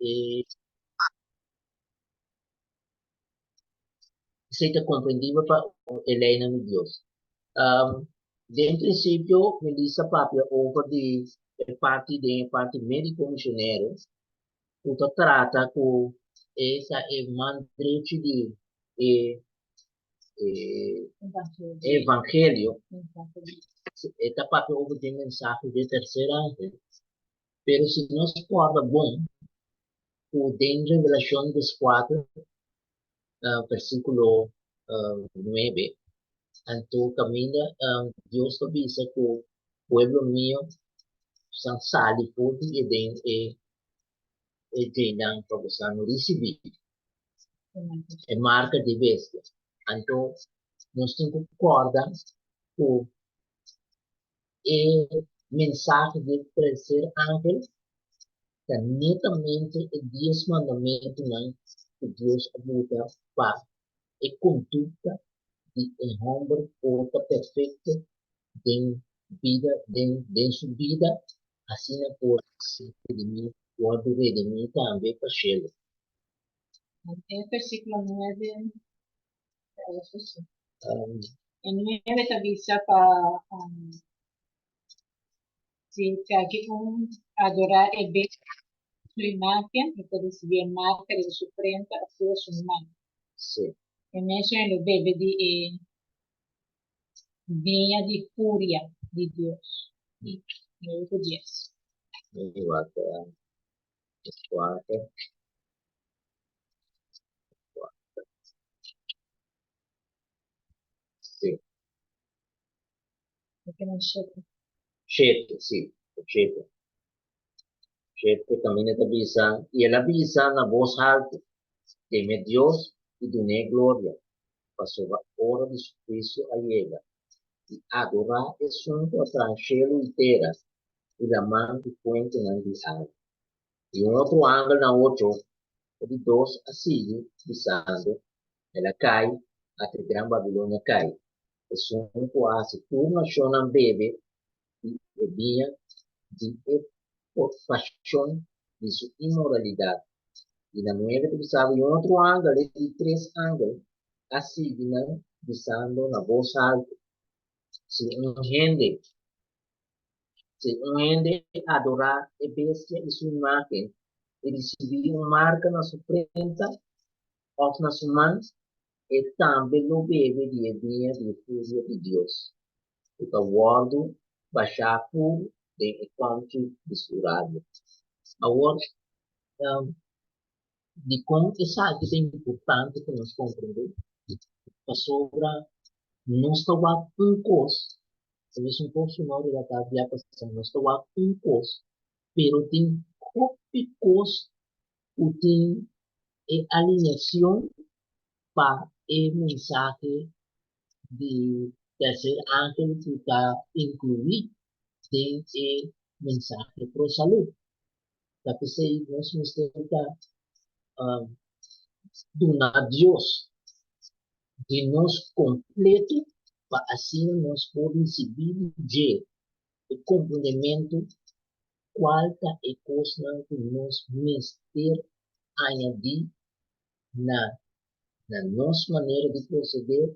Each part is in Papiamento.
E Esei ta komprendibel pa e leinan di Dios. Den prinsipio Melissa papia over di e parti den e parti médiko misionero ku ta trata ku e ta e man drechi di e evangelio. E ta papia over di e mensahe di e terser angel. Pero si nos kòrda bon ku den Revelashon dieskuater versíkulo nuebe, anto kaminda Dios ta bisa ku pueblo mio san sali for di e den e e djeinan pa bosan no risibí e marka di bestia. Anto nos tin ku kòrda ku e mensahe di e terser angel ta netamente e dies mandamentunan ku Dios a buta pa e kondukta di e hòmber por ta perfekto den bida den den su bida, asina por ser redimí, wòrdu redimí tambe pa shelu. E versíkulo nuebe E nuebe ta bisa pa si kaki un adorá e bestia su imágen, e ta risibí e marka riba su frenta òf riba su man. Sí. E mesun e lo bebe di e biña di furia di Dios. Nuebe ku dies. Igual ta kuater. Sí. Shete, sí, shete. Shete kaminda ta bisa, i el a bisa na bos haltu, Teme Dios i dun'é gloria, pasobra ora di su huisio a yega, i adorá esun ku a traha shelu i tera i laman i fuentenan di awa. I un otro angel na ocho, e di dos a sigui, bisando, El a kai, ata e gran Babilonia kai, esun ku a hasi tur nashonnan bebe di e biña di e pashon di su inmoralidat. I na nuebe ta bisaba, i un otro angel, e di tres angel, a sigui nan, bisando na bos haltu, Si un hende Si un hende adorá e bestia i su imágen i risibí un marka na su frenta òf na su man, e tambe lo bebe di e biña di e furia di Dios, ku ta wòrdu bashá puru den e kòmchi di su rabia. Awor, dikon esaki ta importante pa nos komprendé? Pasobra nos ta wak un kos E mesun kos ku no relatá bia pasá. Nos ta wak un kos, pero tin hopi kos ku tin e alineacion pa e mensahe di tercer angel ku ta inkluí den e mensahe pro salud. Ta p'esei nos mester ta duna Dios di nos kompleto pa asina nos por risibí di dje e komprendementu kual ta e kosnan ku nos mester añadí na na nos manera di proseder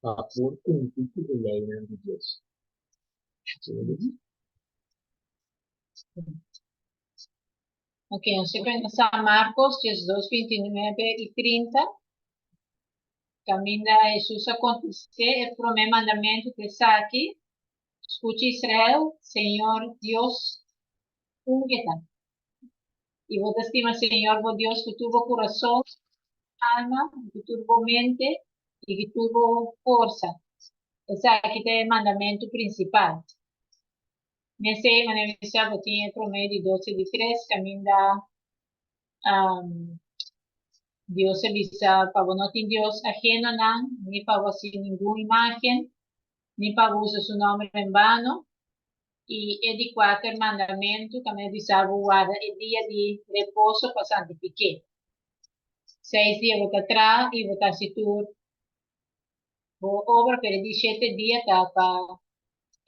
pa por kumpli ku e leinan di Dios. Ok, nos ta cuenta San Marcos 12, 29 y 30. Caminda Jesús a contesté e promé mandamento ta esaki, Scucha Israel, Señor Dios un e ta. I bo ta stima Señor bo Dios cu tur bo curason, alma, cu tur bo mente i cu tur bo forsa. Esaki ta e mandamento principal. Mesei manera mi sa bo tin e promé di dos i di tres kaminda Dios a bisa pa bo no tin dios ahenonan, ni pa bo hasi ningun imágen, ni pa bo usa su nòmber en bano. I e di kuater mandamentu kaminda bisa bo warda e dia di reposo pa santifik'é. Seis dia bo ta traha i bo ta hasi tur Bo obra pero e di shete dia ta pa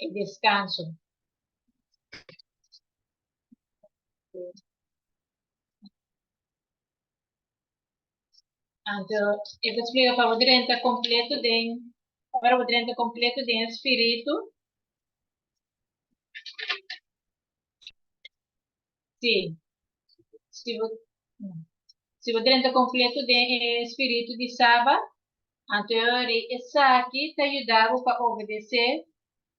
e deskanso. Anto e ta splika pa bo drenta kompleto den, ora bo drenta kompleto den e spiritu. Sí. Si bo, si bo drenta kompleto den e spiritu di Sabat, anto e ora esaki ta yuda bo pa obedesé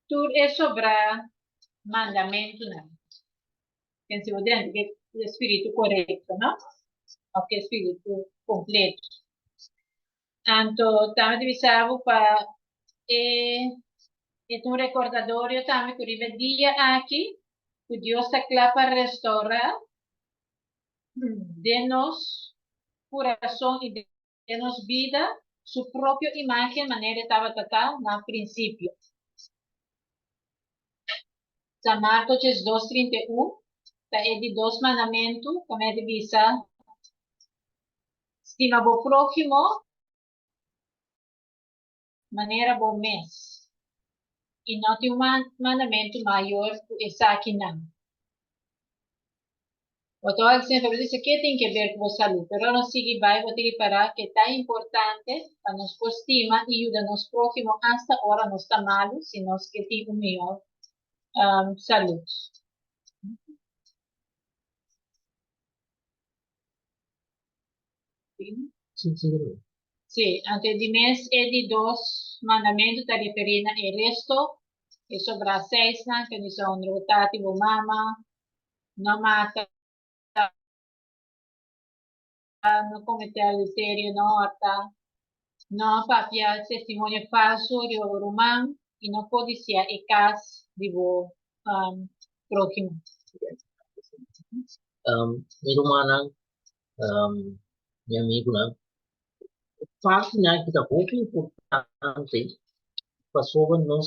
tur e sobrá mandamentunan. Ken si bo drenta ku e spiritu korekto, no? Òf ku e spiritu kompleto. Anto tambe ta bisa bo pa e e ta un rekordadorio tambe ku riba e dia aki ku Dios ta kla pa restourá den nos kurason i den nos bida su propio imágen manera e tabata ta na prinsipio. San Marko 12, 31 ta e di dos mandamentu ku mi a di bisa, Stima bo próhimo manera bo mes, i no tin un mandamentu mayor ku esakinan. Bo ta wak semper bo bisa ke tin ke ber ku bo salú, pero ora nos sigui bai bo ta ripará ke ta importante pa nos por stima i yuda nos próhimo asta ora nos ta malu si nos ke tin un mihó salú. Sí, anto di mes e di dos mandamentu ta referí na e resto, e sobrá seisnan, ke ni son honra bo tata i bo mama, no mata, no kometé adulterio, no hòrta, no papia testimonio falsu riba bo ruman i no kodisiá e kas di bo próhimo. Mi rumannan, mi amigunan, e partinan aki ta hopi importante pasobra nos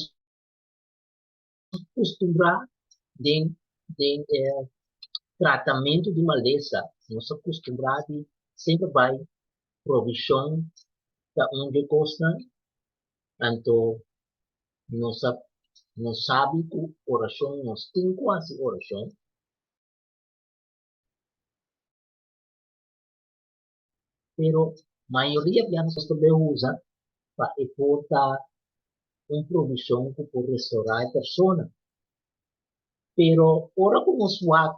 kustumbrá den den e tratamentu di malesa, nos a kustumbrá di semper bai provishon ta un di e kosnan, anto nos a nos sabi ku orashon nos tin ku hasi orashon. Pero mayoria bia nos ta bay usa pa e por ta un provishon ku por restorá e persona. Pero ora ku nos wak,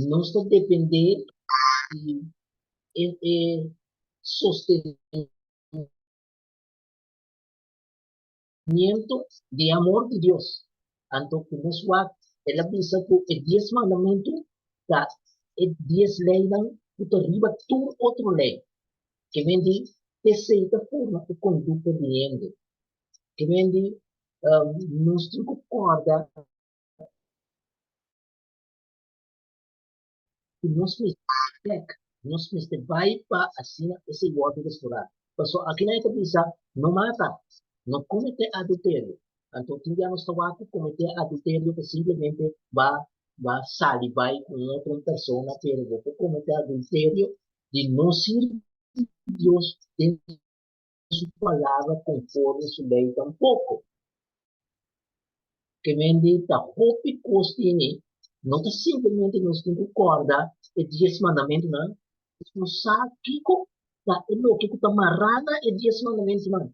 nos ta dependé di e e sostenimiento di e amor di Dios. Anto ku nos wak, el a bisa ku e dies mandamentu ta e dies leinan ku ta riba tur otro lei. Ke men di esei ta forma e kondukta di hende. Ke men di nos tin ku kòrda ku nos mester bèk, nos mester bai pa asina esei wòrdu restorá. Pasobra akinan e ta bisa, No mata, no kometé adulterio. Anto tin bia nos ta wak ku kometé adulterio ta simplemente ba ba sali bai ku un otro persona, pero bo por kometé adulterio di no sirbi Dios den su palabra konforme su lei tampoko. Ke mende ta hopi kos tene, no ta simplemente nos tin ku kòrda e dies mandamentunan, nos sa kiko ta e loke ku ta mará na e dies mandamentunan.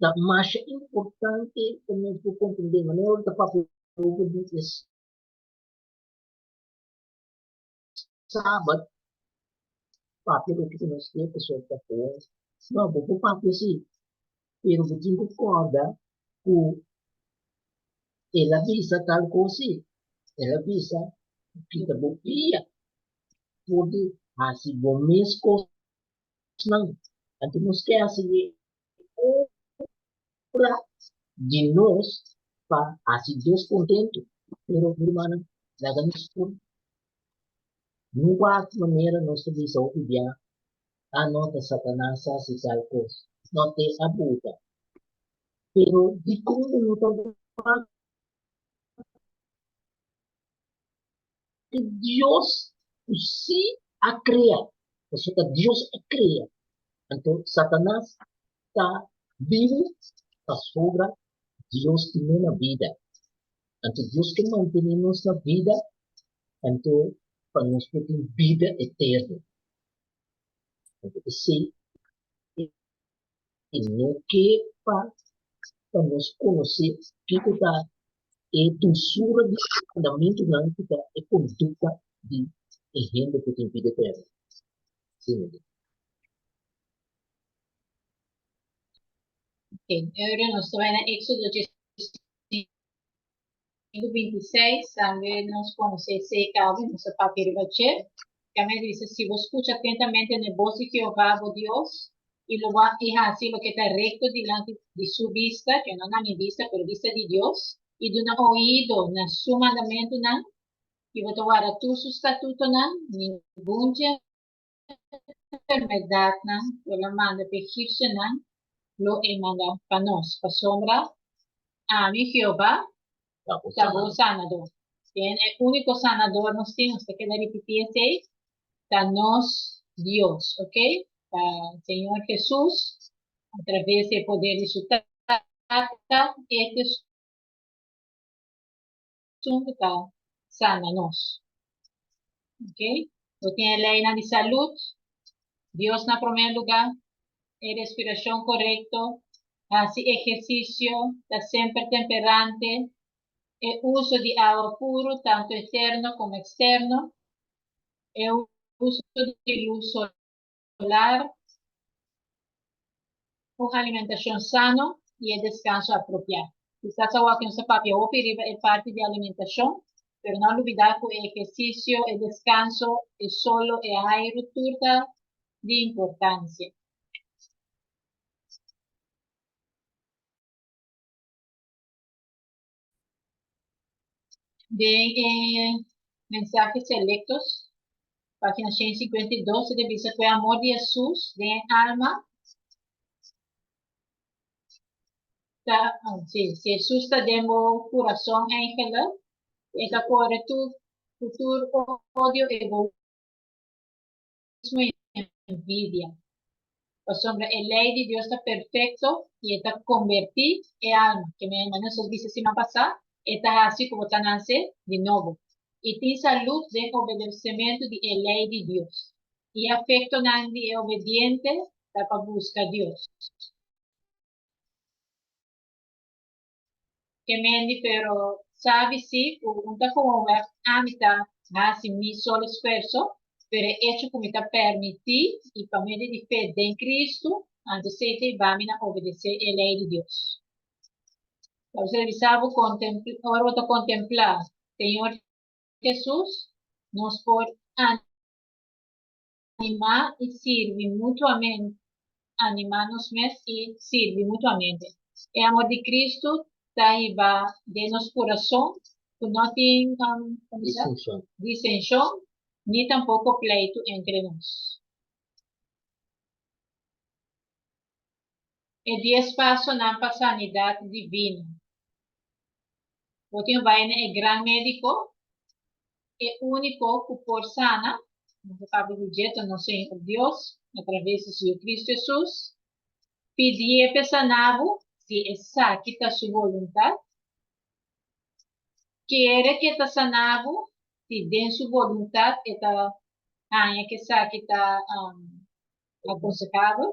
Ta masha importante pa nos por komprendé manera ora ta papia over di e Sabat, papia loke ku nos ke pasobra ta bon. No, bo por papia si, pero bo tin ku kòrda ku el a bisa tal kos si, el a bisa kita bo pia for di hasi bo mes kosnan. Anto nos ke hasi e obra di nos pa hasi Dios kontentu. Pero, mi rumannan, laga nos por no wak manera nos ta bisa hopi bia, Ah, no, ta Satanas a hasi tal kos. No, te a buta. Pero dikon bo no ta wak ku Dios ku sí a krea? Pasobra ta Dios a krea. Anto Satanas ta bibu pasobra Dios tin'é na bida. Anto Dios ke mantené nos na bida, anto pa nos por tin bida eterno. Anto esei e no ke pa pa nos konosé kiko ta e dulsura di e mandamentunan ku ta e kondukta di e hende ku tin bida eterno. Sí, mi di. Ok, ahora nos ta bai na Éxodo 15, 26, tambe nos konosé esei kabe, nos a papia riba dje. Kame bisa, Si bo skucha atentamente na e bos di Jehová bo Dios, i lo bo i hasi loke ta rekto dilanti di su bista, ke no na mi bista, pero bista di Dios, i duna oido na su mandamentunan, i bo ta warda tur su statutonan, ningun dje enfermedadnan ku el a manda pa egipsionan lo e manda pa nos, pasobra ami, Jehová, ta bo sanador. Bien, e úniko sanador nos tin, nos ta keda ripití esei, ta nos Dios, ok? Ta Señor Jesús, a traves di e poder di su Tata, e ta esun ku ta sana nos. Ok? Bo tin e leinan di salud, Dios na promé lugá, e respirashon korekto, hasi ehersisio, ta semper temperante, e uso di awa puru, tantu interno komo eksterno, e uso di lus solar, un alimentashon sano i e deskanso apropiá. Kisas awor ku nos ta papia hopi riba e parti di alimentashon, pero no lubidá ku e ehersisio, e deskanso, e solo, e airu tur ta di importansia. Den e mensahe Selectos, página 152, e ta bisa ku e amor di Hesus den e alma ta, si, si Hesus ta den bo kurason eigenlijk, e ta kore tur, ku tur odio, egoismo i envidia. Pasobra e lei di Dios ta perfekto i e ta kombertí e alma. Ke mi a nos bisa siman pasá, e ta hasi ku bo ta nase di nobo. I tin salud den obedesementu di e lei di Dios. I e afektonan di e obediente ta pa buska Dios. Ke mendi pero sabi si ku un ta komo wèg ami ta hasi mi solo esfuerso, pero e echo ku mi ta permití i pa medio di fe den Kristu, anto esei ta hiba mi na obedesé e lei di Dios. Tabata bisa bo ora bo ta kontemplá Señor Hesus, nos por animá i sirbi mutuamente, animá nos mes i sirbi mutuamente. E amor di Cristo ta hiba den nos curason cu no tin Disension. disension ni tampoco pleitu entre nos. E dies pasonan pa sanidad divino. Bo tin bai na e gran médico, e único cu por sana, nos a papia di dje, ta nos Señor Dios, a traves di su Yu Cristo Jesus. Pidié p'e sana bo, si esaki ta su boluntad. Kere cu e ta sana bo, si den su boluntad e ta haña cu esaki ta aconsehabel.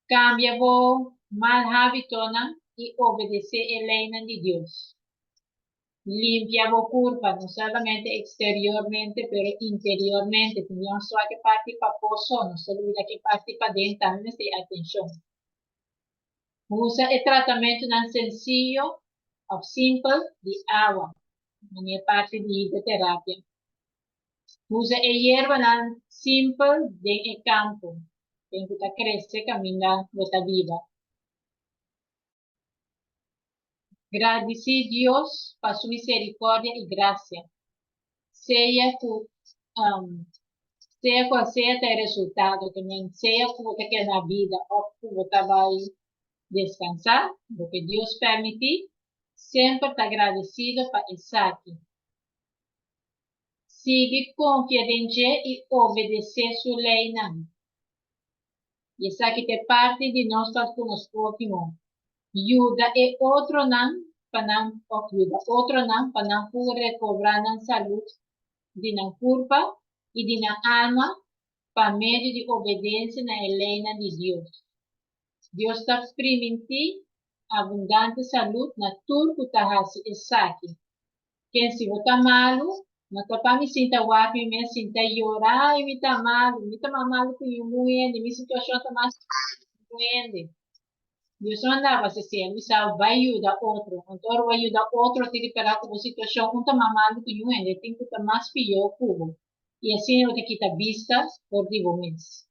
Kambia bo mal hábitonan i obedesé e leinan di Dios. Limpia bo kurpa, no solamente eksteriormente, pero interiormente. Tin di un soa ke parti pafó so, no ta lubida ke parti paden tambe mester e atenshon. Usa e tratamentunan sensiyo òf simpel di awa, manera parti di hidroterapia. Usa e yerbanan simpel den e kampo den ku ta krese kaminda bo ta biba. Gradisí Dios pa su miserikòrdia i grasia, sea ku sea kual sea ta e resultado, ke men sea ku bo ta keda na bida òf ku bo ta bai deskansá, loke Dios pèrmití, semper ta gradesido pa esaki. Sigui konfia den dje i obedesé su leinan. I esaki ta e parti di nos pa ku nos próhimo, yuda e otronan pa nan òf yuda otronan pa nan por rekobrá nan salud di nan kurpa i di nan alma pa medio di obedensia na e leinan di Dios. Dios ta primintí abundante salud na tur ku ta hasi esaki. Ken si bo ta malu, no ta pa mi sinta wak mi mes sinta yora, ay mi ta malu, mi ta mas malu ku ningun hende, mi situashon ta mas ku ningun hende. Dios a manda bo hasi así, el bisa bo bai yuda otro. Anto ora bo a yuda otro tin ripará ku bo situashon un ta mas malu ku ningun hende, tin ku ta mas pió ku bo. I asina bo ta kita bista for di bo mes.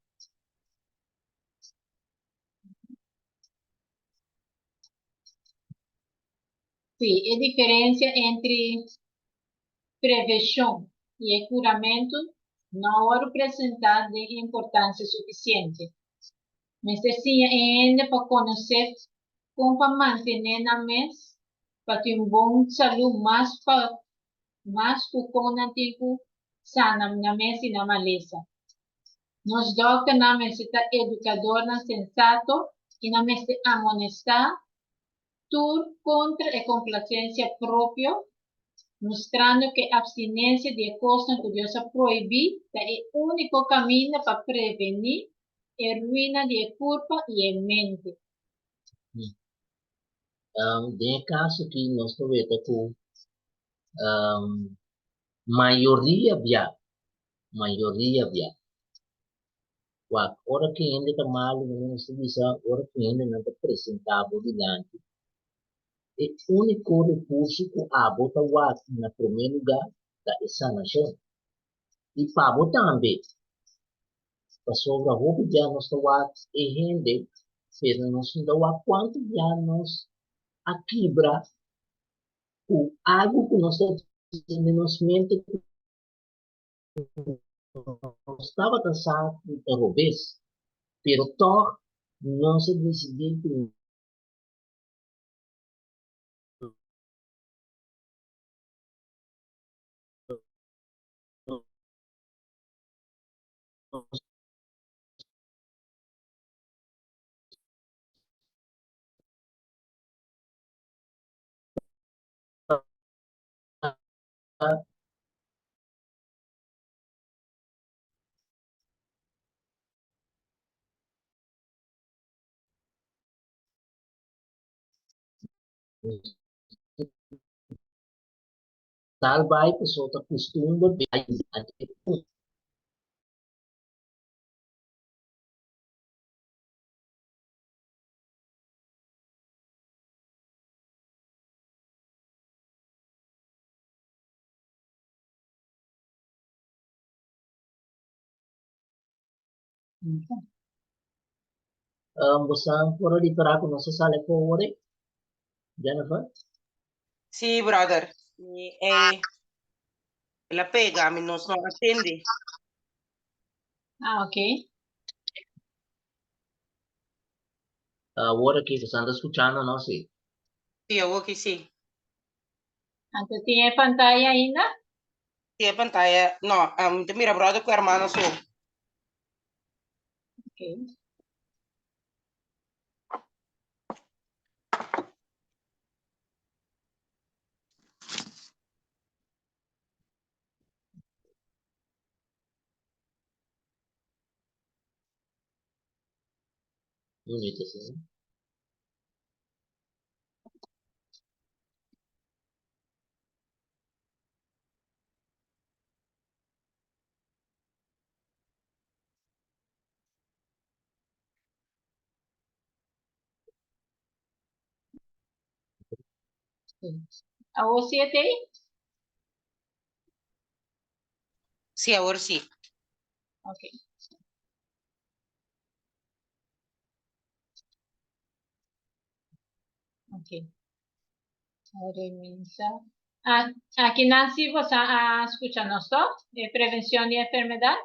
Sí, e diferencia entre prevencion y e curamento no a wòrdu presentá den importancia suficiente. Mester siña e hende pa konosé kon pa mantené nan mes pa tin un bon salú mas pa mas ku kon nan tin ku sana nan mes di nan malesa. Nos dòkternan mester ta edukadornan sensato i nan mester amonestá tur kontra e komplasensia propio, mustrando ku e apstinensia di e kosnan ku Dios a prohibí ta e úniko kaminda pa prevení e ruina di e kurpa i e mente. Den e kaso aki nos ta weta ku mayoria bia mayoria bia. Wak, ora ku hende ta malu, manera nos ta bisa, ora ku hendenan ta presentá bo dilanti, e úniko rekurso ku abo ta wak na promé lugá ta e sanashon. I pa bo tambe, pasobra hopi bia nos ta wak e hende, pero nos no ta wak kuantu bia nos a kibra ku algu ku nos ta tin den nos mente ku nos tabata sa ku ta robes, pero tòg nos a disidí ku nos ta Tal bai pasobra ta kustumber di Bosan por a ripará ku nos a sali afó awor ei, Jennifer? Sí, brother. Mi e el a pega, mi nos no a tende. Ah, ok. Awor aki bosan ta skuchando nos, sí? Sí, awor ki sí. Anto tin e pantaya ainda? Tin e pantaya, no, mi ta mira brother ku hermano so. Ok. Bonito así, no? Awor si e t'ei? Sí, awor sí. Ok. Ok. Ah, aki nan si boso a skucha nos to, e prevencion di enfermedad.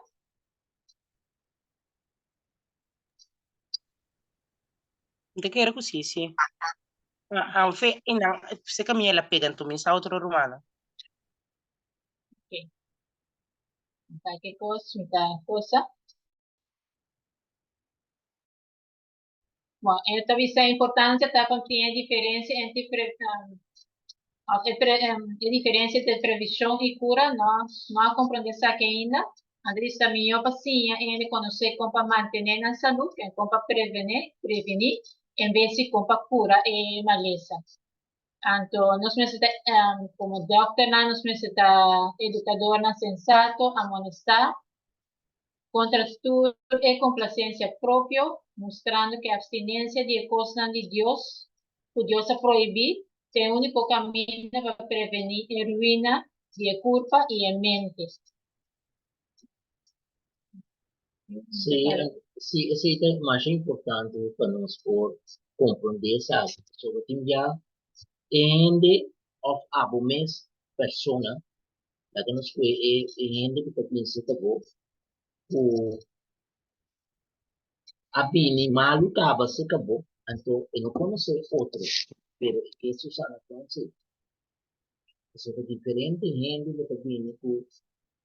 Mi ta kere ku si, si. Ah, fe, i nan, se ka mi el a pega, anto mi sa otro rumana. Ok. Ta ke kos, mi ta cosa. Bon, e ta bisa e importancia ta pa tin e diferencia entre pre, of e, pre, e diferencia entre prevision y cura, no, no a comprende esaki ainda. Andries ta mihó pa siña hende konosé kon pa mantené nan salú en kon pa prevené, prevení, en bes di kon pa kura e malesa. Anto nos mester ta, komo dòkternan, nos mester ta edukadornan sensato, amonestá kontra tur e komplasensia propio, mustrando ku e apstinensia di e kosnan di Dios, ku Dios a prohibí, ta e úniko kaminda pa prevení e ruina di e kurpa i e mente. Sí, sí, esei ta masha importante pa nos por komprondé esaki. Pasobra tin bia e hende òf abo mes persona, laga nos kue e e hende ku ta bin serka bo ku a bini malu kaba serka bo, anto e no konosé otro, pero e ke su sanashon sí. Pasobra diferente hende lo ta bini ku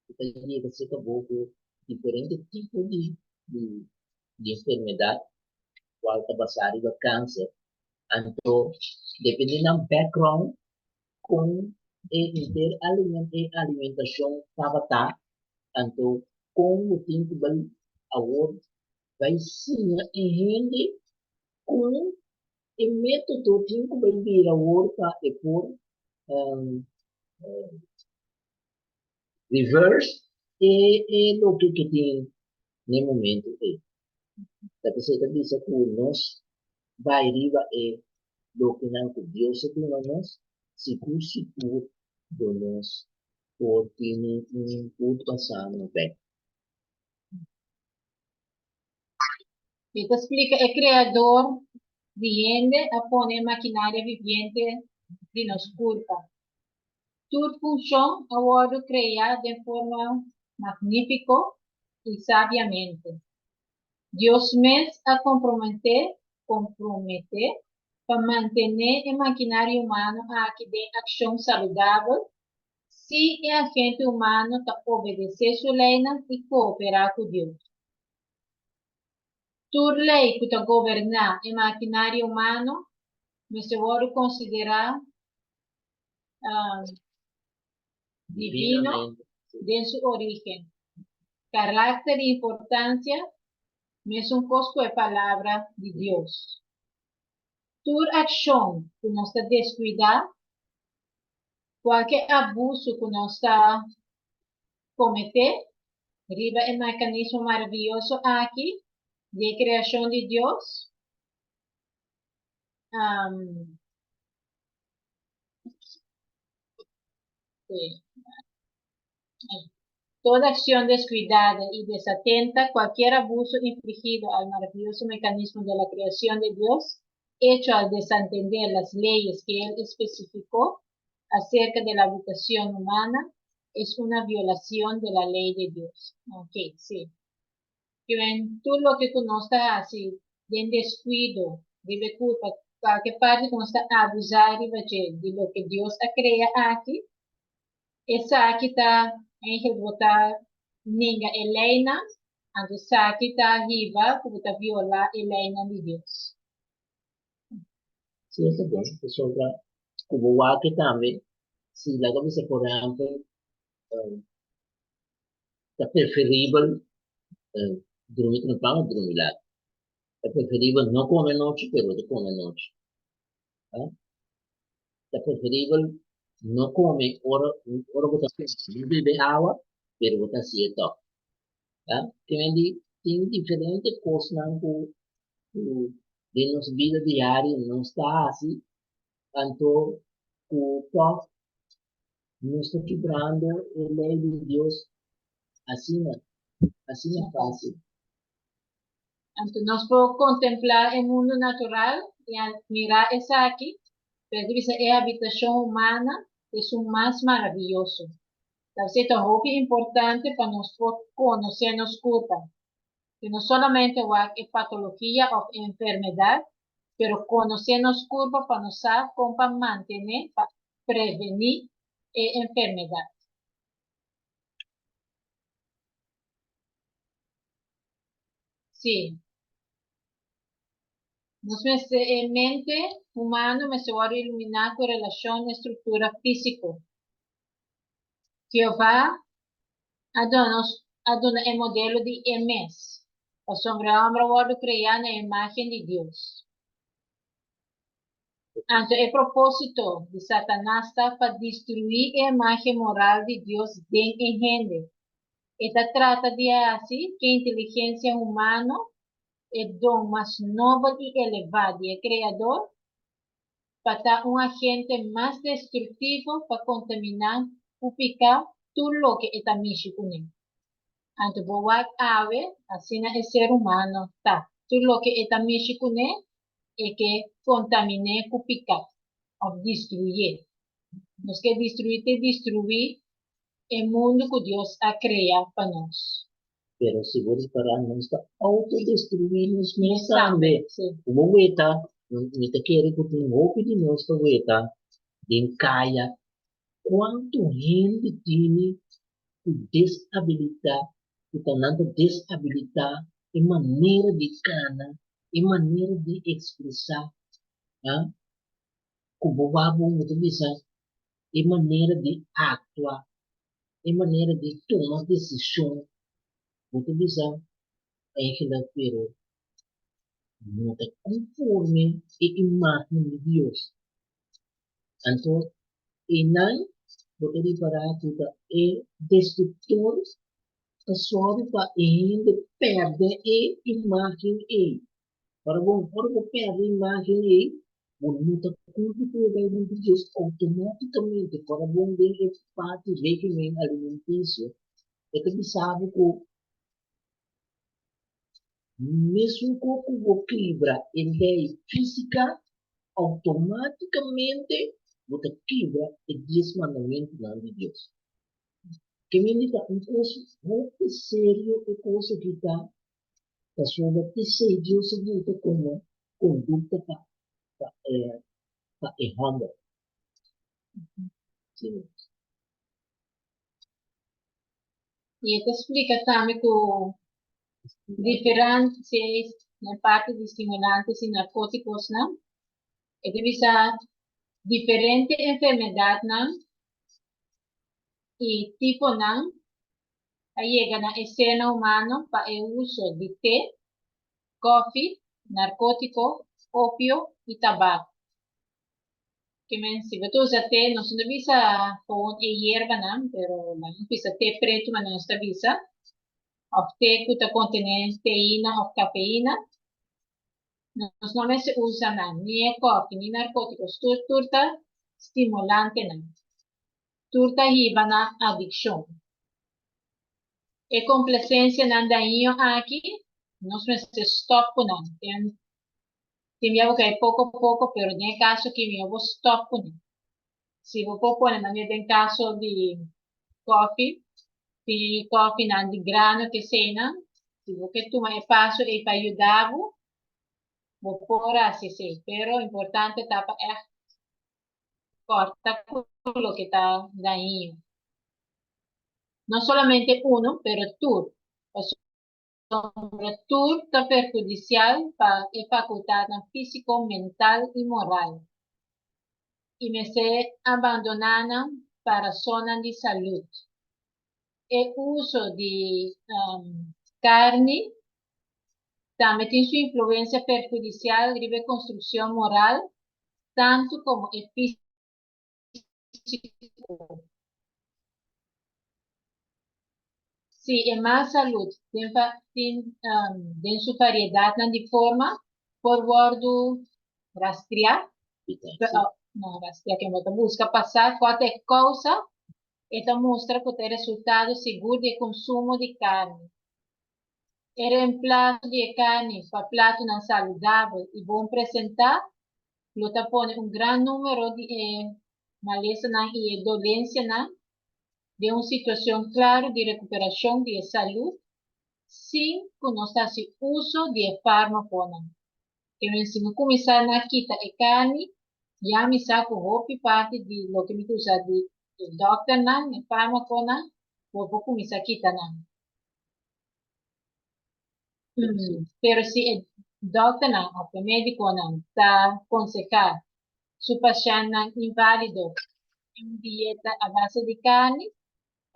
ku ta yega serka bo ku diferente tipo di di di enfermedat kual ta basá riba kanser. Anto depende nan background kon e henter aliment e alimentashon tabata, anto kon bo tin ku bai awor bai siña e hende kon E método tin ku bai bira awor pa e por reverse e e loke ke tin n'e momento ei. Ta p'esei ta bisa ku nos bai riba e lokenan ku Dios a duna nos, sigur sigur lo nos por tene un kurpa sano bèk. E ta splika e Kreador di hende a pone e makinaria viviente di nos kurpa. Tur funshon a wòrdu kreá den forma magnífiko i sabiamente. Dios mes a komprometé, komprometé, pa mantené e makinaria humano aki den akshon saludabel si e agente humano ta obedesé su leinan i kooperá ku Dios. Tur lei ku ta goberná e makinaria humano mester wòrdu konsiderá divino den su orígen, karakter i importansia, mesun kos ku e Palabra di Dios. Tur akshon ku nos ta deskuidá, kualke abusu ku nos ta kometé riba e mekanismo maravioso aki di e kreashon di Dios, Toda acción descuidada y desatenta, cualquier abuso infligido al maravilloso mecanismo de la creación de Dios, hecho al desentender las leyes que Él especificó acerca de la habitación humana, es una violación de la ley de Dios. Ok, sí. Kiwen tur loke ku nos ta hasi den deskuido riba e kurpa, kualke parti ku nos ta abusá riba dje di loke Dios a krea aki, esaki ta eingel bo ta ninga e leinan, anto esaki ta hiba ku bo ta violá e leinan di Dios. Sí, e ta bon, pasobra ku bo wak tambe, si laga bisa por ehèmpel, Ta preferibel drumi trempan of drumi lat. Ta preferibel no come anochi pero ta come anochi. Ta preferibel no come ora ora bo ta no bebe awa pero bo ta hacié tog. Kimen di tin diferente cosnan cu cu den nos bida diario nos ta haci anto cu tog Nos ta kibrando e lei di Dios asina, asina fácil. Anto nos por kontemplá e mundu natural i atmirá esaki, pero ta bisa e habitashon humana ta esun mas maravioso. Ta esei ta hopi importante pa nos por konosé nos kurpa, i no solamente wak e patologia òf e enfermedat, pero konosé nos kurpa pa nos sa kon pa mantené, pa prevení e enfermedat. Sí. Nos mester, e mente humano mester wòrdu iluminá ku relashon na e struktura físiko. Jehová a duna nos a duna e modelo di e mes, pasobra e hòmber a wòrdu kreá na e imágen di Dios. Anto e propósito di Satanas ta pa destruí e imágen moral di Dios den e hende. E ta trata di hasi ku e inteligensia humano, e don mas nobel i elevá di e Kreador, pa ta un agente mas destruktivo pa kontaminá ku piká tur loke e ta mishi kuné. Anto bo wak awe, asina e ser humano ta. Tur loke e ta mishi kuné, e ke kontamin'é ku piká òf destruyé. Nos ke destruí te destruí e mundu ku Dios a krea pa nos. Pero si bo ripará nos ta outodestruí nos mes tambe. Ku bo weta, mi ta kere ku tin hopi di nos ta weta den kaya kuantu hende tini ku desabilitá, ku ta nan ta desabilitá e manera di kana, e manera di ekspresá, ku bo wak bo ta bisa e manera di aktua. E manera di tuma desishon, bo ta bisa eigenlijk pero no ta konforme e imágen di Dios. Anto einan bo ta ripará ku ta e destruktor ta sòru pa e hende pèrdè e imágen ei. Ora bo ora bo pèrdè e imágen ei, bo no ta kumpli ku e lei di Dios outomátikamente. Ora bo den e parti régimen alimentisio, e ta bisa bo ku mesun ku ku bo kibra e lei físika, outomátikamente bo ta kibra e dies mandamentunan di Dios. Ke mende ta un kos hopi serio e kos aki ta. Pasobra p'esei Dios a buta komo kondukta pa pa e pa e hòmber. Sí. I e ta splika tambe ku diferente na parti di stimulantes i narkótikosnan, e ta bisa diferente enfermedatnan i tiponan a yega na esena humano pa e uso di te, kòfi, narkótiko, opio i tabako. Ke men si bo ta usa te, nos no ta bisa gewoon e yerbanan, pero nan a bisa te pretu ma nos ta bisa, òf te ku ta kontené teina òf kafeina. Nos no mester usa nan, ni e kòfi, ni narkótiko, tur tur ta stimulantenan. Tur ta hiba na adikshon. E komplasensianan daño aki, nos mester stòp ku nan. Tin tin bia bo kai poko poko, pero den e kaso aki mihó bo stòp ku nan. Si bo por pone manera den kaso di kòfi, tin kòfinan di grano keseinan, si bo ke tuma e paso ei pa yuda bo, bo por hasi esei. Pero importante ta pa ègt kòrta ku loke ta dañino. No solamente uno, pero tur, pasobra tur ta perhudisial pa e fakultatnan físiko, mental i moral, i mester abandoná nan pa rasonnan di salud. E uso di karni tambe tin su influensia perhudisial riba e konstrukshon moral tantu komo e físiko. Si e mal salud den tin den su variedatnan di forma por wòrdu rastriá, no rastriá ke bo ta buska pa sa kua ta e kousa, e ta mustra ku ta e resultado sigur di e konsumo di karni. E reemplaso di e karni pa platonan saludabel i bon presentá lo ta pone un gran número di e malesanan i e dolensianan den un situashon klaru di rekuperashon di e salud sin ku nos ta hasi uso di e fármakonan. Kende si mi kuminsá na kita e karni, ya mi sa ku hopi parti di loke mi ta usa di e dòkternan, e fármakonan, bo por kuminsá kita nan. Pero si e dòkternan òf e médikonan ta konsehá su pashèntnan inválido un dieta a base di karni,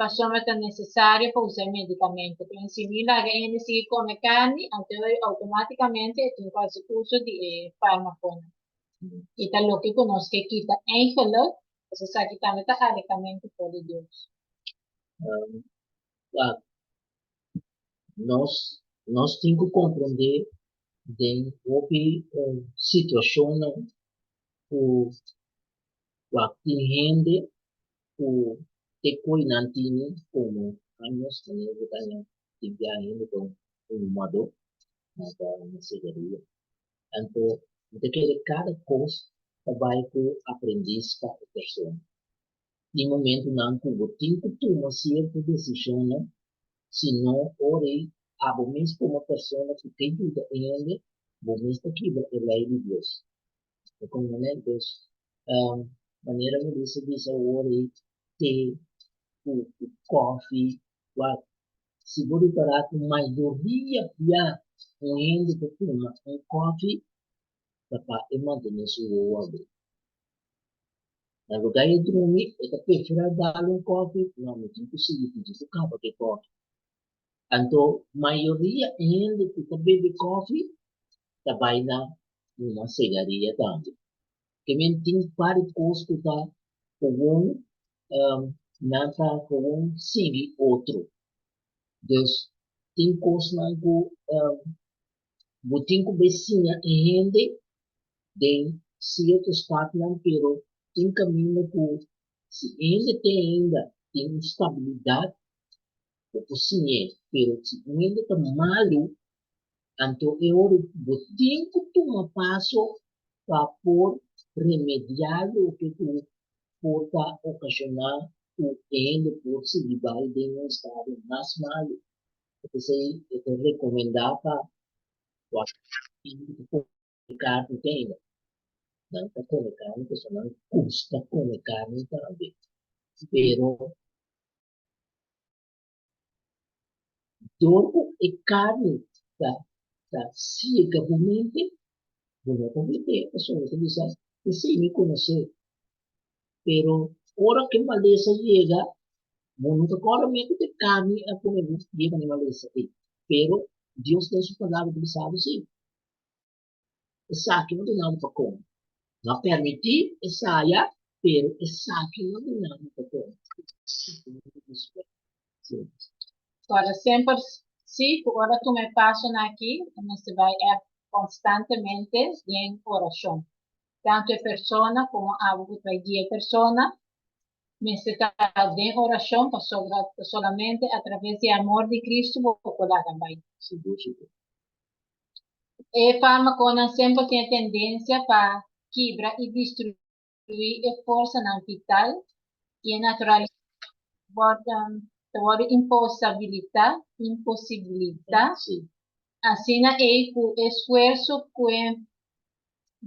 Pasobra ta nesesario pa usa e medikamento. Pero si mi laga e hende sigui kome karni, anto outomátikamente e tin ku hasi uso di e fármakonan. I ta loke ku nos ke kita eigenlijk, pasobra esaki tambe ta alehamentu for di Dios. Wak, nos nos tin ku komprondé den hopi situashonnan ku wak tin hende ku te koe nan tini komo años manera ku ta haña tin bia hende ta un humadó nan ta na sigaria. Anto mi ta kere kada kos ta bai ku aprendis pa e persona. Tin momentunan ku bo tin ku tuma sierto desishonnan, si no ora ei abo mes komo persona ku ke yuda e hende bo mes ta kibra e lei di Dios. Bo comprende? Dus, manera Melissa bisa awor ei, te ku kofi, wak, si bo ripará ku mayoria bia un hende ta tuma un kofi ta pa e mantené su wowo abrí. Na lugá e drumi, e ta preferá dal un kofi, no, mi tin ku sigui pidi ku kaba ku e kofi. Anto mayoria hende ku ta bebe kofi ta bai na huma segaria tambe. Ke men tin par di kos ku ta gewoon nan ta gewoon sigui otro. Dus tin kosnan ku bo tin ku bai siña e hende den sierto stapnan pero tin kaminda ku si e hende te ainda tin un stabilidat bo por siñ'é pero si un hende ta malu anto e ora bo tin ku tuma paso pa por remediá loke ku por ta okashoná ku e hende por sigui bai den un estado mas malu. P'esei e ta rekomendá pa wak hende ku kome karni te ainda. Nan ta kome karni pasobra nan gusta kome karni tambe. Pero dor ku e karni ta ta siega bo mente, bo no ta wete pasobra bo ta bisa, Esei mi konosé. Pero ora ku e malesa yega, bo no ta kòrda mi ku ta e karni a pone bo yega na e malesa ei. Pero Dios den su Palabra ta bisa bo si, Esaki no duna bo pa kome. No a permití esaya, pero esaki no duna bo pa kome. Kòrda semper si ku ora tuma e pasonan aki, e mester bai ègt konstantemente den orashon. Tantu e persona komo abo ku ta guia e persona mester ta den orashon pasobra ta solamente atraves di e amor di Kristu bo por laga bai. Sigur, sigur. E fármakonan semper tin e tendensia pa kibra i destruí e forsanan vital i e naturalesa ta wòrdu imposabilitá, imposibilitá, asina ei ku esfuerso ku e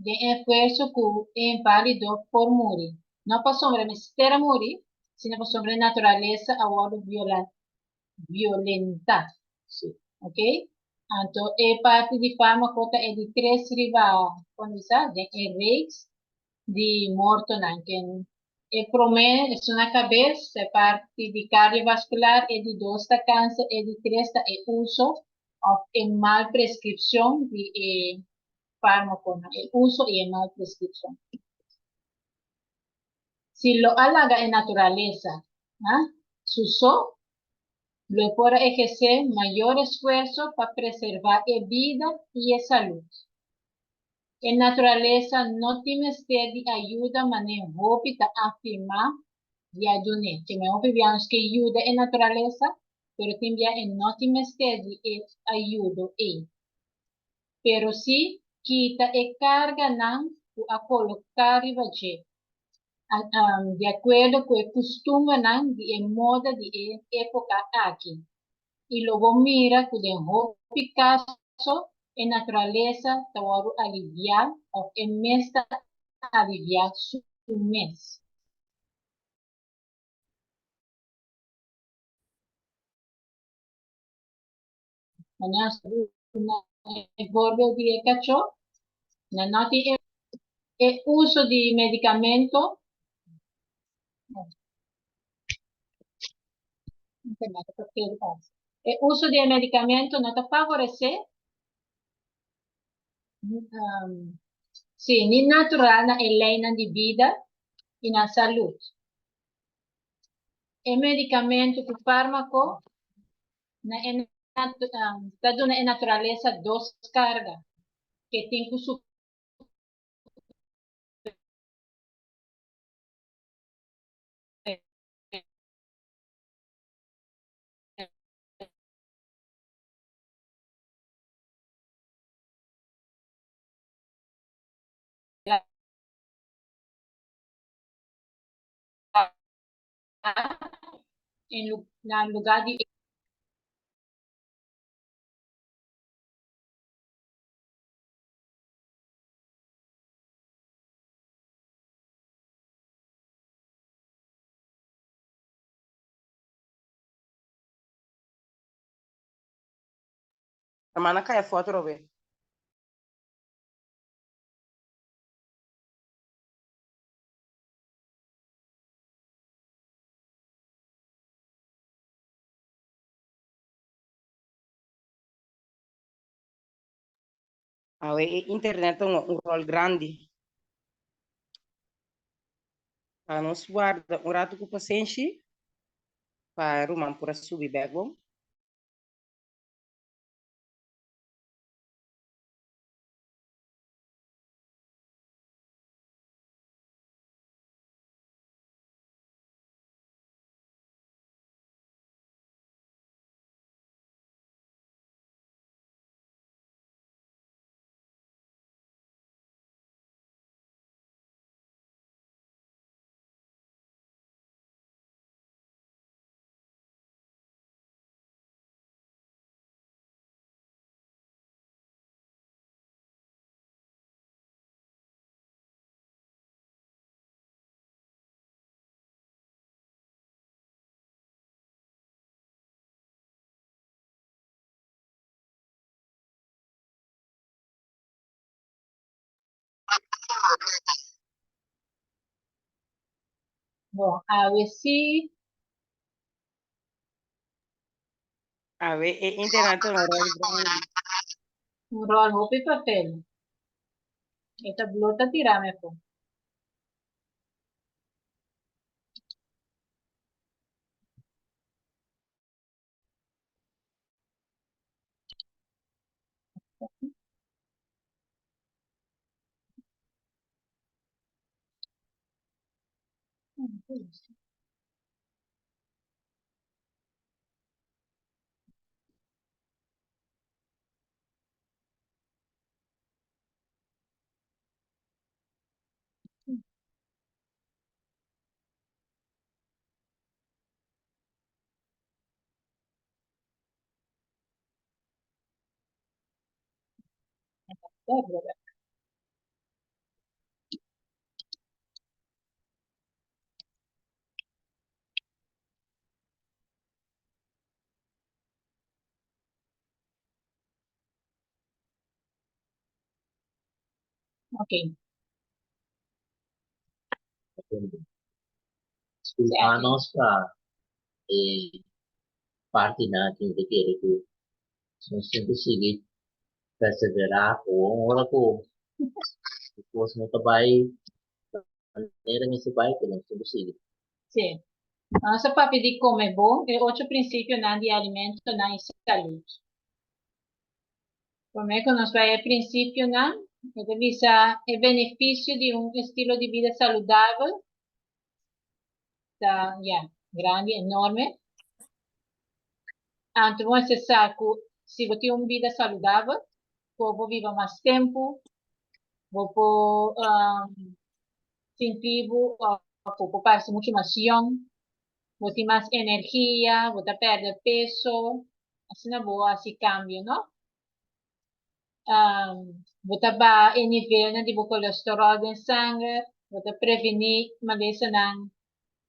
den esfuerso ku e inválido por muri, no pasobra e mester a muri, sino pasobra e naturalesa a wòrdu violentá. Ok? Anto e parti di fármako ta e di tres riba, kon bisa, den e reeks di mortonan. Ken e promé esun na kabes, e parti di kardiovaskular, e di dos ta kanser, e di tres ta e uso òf e mal preskripshon di e fármakonan, e uso i e mal preskripshon. Si lo a laga e naturalesa su so, lo e por a ehersé mayor esfuerso pa preservá e bida i e salud. E naturalesa no tin mester di ayuda manera hopi ta afirmá di a dun'é. Ke men hopi bia nos ke yuda e naturalesa, pero tin bia e no tin mester di e ayudo ei. Pero si kita e karganan ku a koloká riba dje, di akuerdo ku e kustumbernan di e moda di e époka aki. I lo bo mira ku den hopi kaso e naturalesa ta wòrdu aliviá òf e mes ta aliviá su mes. Mañana na e voorbeeld di e kachó, nan no tin e e uso di medicamento. Internet ta kere pasa. E uso di e medicamento no ta favorece sí, ni natural na e leynan di bida y na salud. E medicamento cu farmaco na e ta duna e naturalesa dos carga ke tin cu en na lugar di. Hermana cai afó atrobe. Awe e internet ta un rol grandi. Pa nos warda un rato ku pasenshi pa ruman por a subi bek bon. Bon, awe sí. Awe e internet ta un rol grandi. Un rol hopi papel. E ta blo ta tira mi afó. Ok. Disculpa nos pa e partinan aki mi ta kere ku nos tin ku sigui perseverá ku ora ku e kos no ta bai manera mester bai pero nos tin ku sigui. Sí. Nos a papia di kome bon, e ocho prinsipionan di alimentonan i salud. Promé ku nos bai e prinsipionan, e ta bisa e benefisio di un estilo di bida saludabel ta, ya, grandi, enorme. Anto bo mester sa ku si bo tin un bida saludabel, bo por biba mas tempu, bo por sinti bo òf bo por parse muchu mas yòn, bo tin mas energia, bo ta pèrdè peso, asina bo hasi kambio, no? Bo ta baha e nivelnan di bo kolesteròl den sanger, bo ta prevení malesanan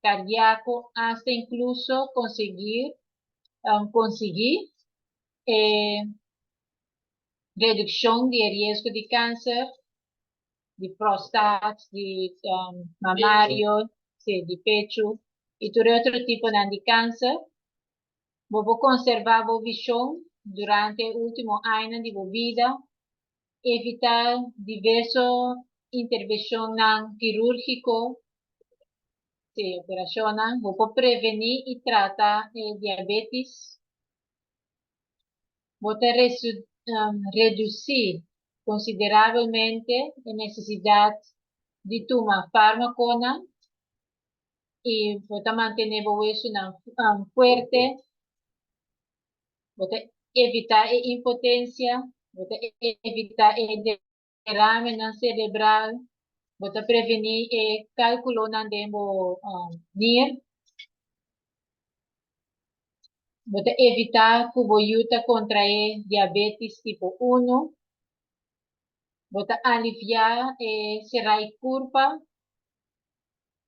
kardiako, asta inkluso konsegui konsiguí e redukshon di e riesgo di kanser di prostat, di mamario, sí, di pechu i tur e otro tiponan di kanser. Bo por konservá bo vishon durante e último añanan di bo bida, evitá diverso intervenshonnan kirúrgiko, sí, operashonnan. Bo por prevení i trata e diabétis. Bo ta redusí konsiderabelmente e nesesidat di tuma fármakonan i bo ta mantené bo wesunan fuerte, bo ta evitá e impotensia, bo ta evitá e deramenan serebral, bo ta prevení e kálkulonan den bo nir, bo ta evitá ku bo yu ta kontraé diabétis tipo unu, bo ta aliviá e serai kurpa.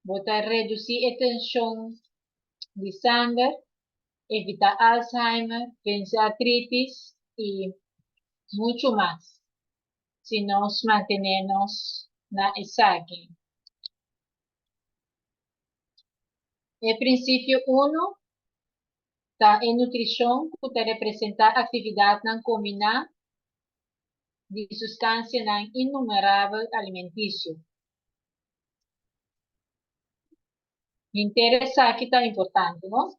Bo ta redusí e tenshon di sanger, evitá Alzheimer, vense artritis i muchu mas si nos mantené nos na esaki. E prinsipio unu ta e nutrishon ku ta representá aktividatnan kombiná di sustansianan innumerabel alimentisio. Henter esaki ta importante, no?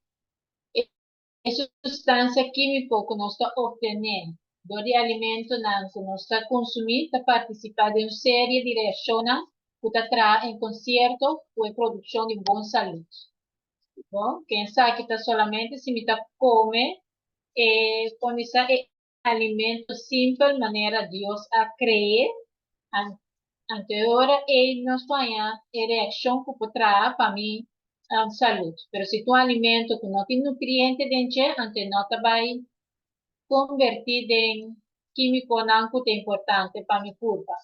E sustancia químico cu nos ta obtene dor di alimentonan cu nos ta consumi ta participa den un serie di reaccionnan cu ta traha en concierto cu e produccion di un bon salud. Bon, ken esaki ta solamente si mi ta come e, con bisa, e alimento simpel manera Dios a cre'é, anto e ora ei nos por haña e reaccion cu por traha pa mi salud. Pero si ta un alimento cu no tin nutriente den dje, anto e no ta bay converti den quimiconan cu ta importante pa mi curpa.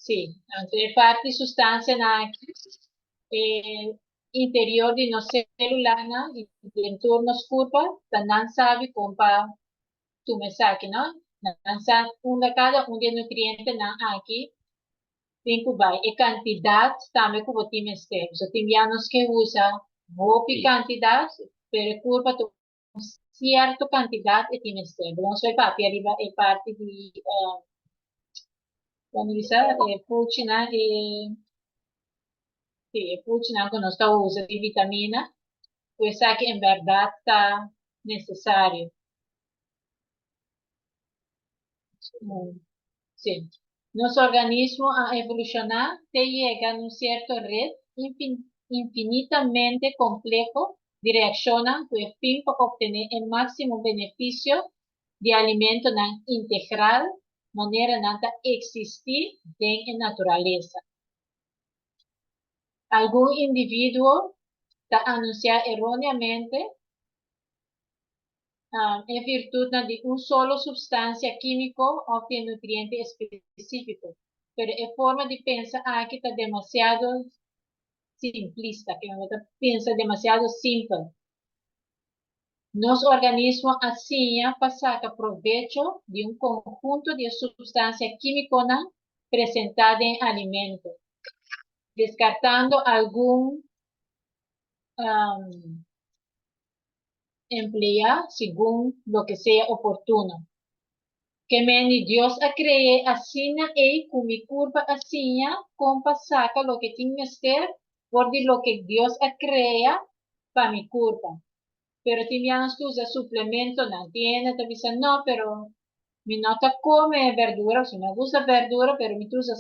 Sí, anto e parti sustancianan aki, e interior di nos celulanan y den tur nos curpa, ta nan sabi con pa tuma esaki, no? Nan sa unda cada un di e nutrientenan aki tin cu bay, e cantidad tambe cu bo tin mester. Pasobra tin bia nos ke usa hopi cantidad, pero e curpa ta un cierto cantidad e tin mester. Bo nos bay papia riba e parti di cuando bisa e puchinan e si e puchinan cu nos ta usa di vitamina cu esaki en berdad ta necesario. Si. Nos organismo a evoluciona te yega na un cierto red infinitamente compleho di reaccionnan cu e fin pa obtene e maximo beneficio di alimentonan integral manera nan ta existi den e naturalesa. Algun individuo ta anuncia erroneamente e virtutnan di un solo substancia quimico of di e nutriente específico, pero e forma di pensa aki ta demasiado simplista, ke bo ta pensa demasiado simpel. Nos organismo a siña pa saca provecho di un conhunto di e substancia quimiconan presenta den alimento, descartando algun empleá segun loke sea oportuno. Ke men di Dios a kre'é asina ei ku mi kurpa a siña kon pa saka loke tin mester for di loke Dios a krea pa mi kurpa. Pero tin biaha nos ta usa suplementonan. Tin hende ta bisa, No, pero mi no ta kome berdura, pasobra mi no gusta berdura, pero mi ta usa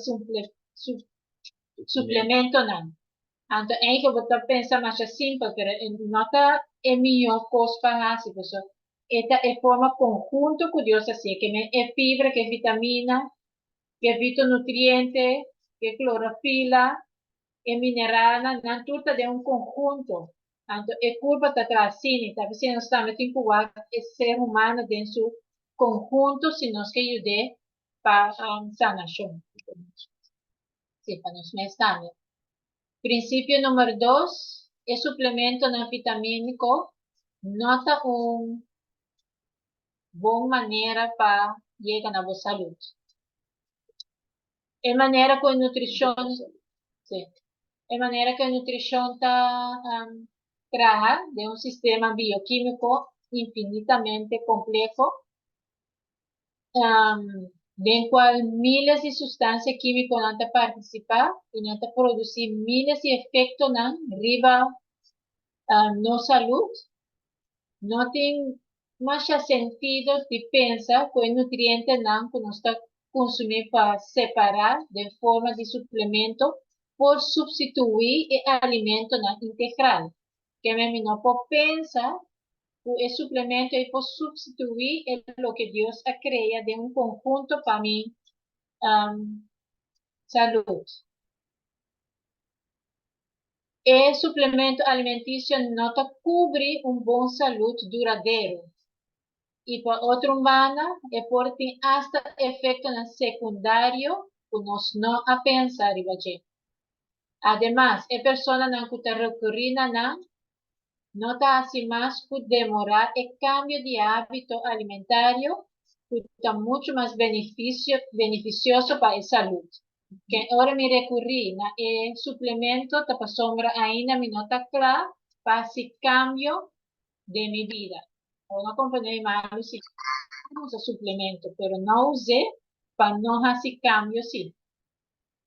suplementonan. Anto eigen bo ta pensa masha simpel, pero e no ta e mihó kos pa hasi, pasobra e ta e forma konhunto ku Dios a hasié, ke men e fibra, ke vitamina, ke fitonutriente, ke klorofila, e mineralnan, nan tur ta den un konhunto. Anto e kurpa ta traha asina, i ta p'esei nos tambe tin ku wak e ser humano den su konhunto si nos ke yud'é pa sanashon. Sí, pa nos mes tambe. Prinsipio number dos, e suplementonan vitamíniko no ta un bon manera pa yega na bo salud. E manera ku e nutrishon, sí. E manera ku e nutrishon ta traha den un sistema biokímiko infinitamente kompleho, den kual miles di sustansia kímikonan ta partisipá i nan ta produsí miles di efektonan riba nos salud, no tin masha sentido di pensa ku e nutrientenan ku nos ta kunsumí pa separá den forma di suplemento por supstituí e alimentonan integral. Keme mi no por pensa ku e suplemento ei por supstituí e loke Dios a krea den un konhunto pa mi salud. E suplemento alimentisio no ta kubri un bon salud duradero i pa otro un banda e por tin asta efektonan sekundario ku nos no a pensa riba dje. Ademas, e personanan ku ta rekurí na nan no ta hasi mas ku demorá e kambio di hábito alimentario ku ta muchu mas benefisioso pa e salud. Ken ora mi rekurí na e suplemento ta pasobra ainda mi no ta kla pa hasi kambio den mi bida. Bo no komprendé mi malu si usa suplemento, pero no us'é pa no hasi kambio si.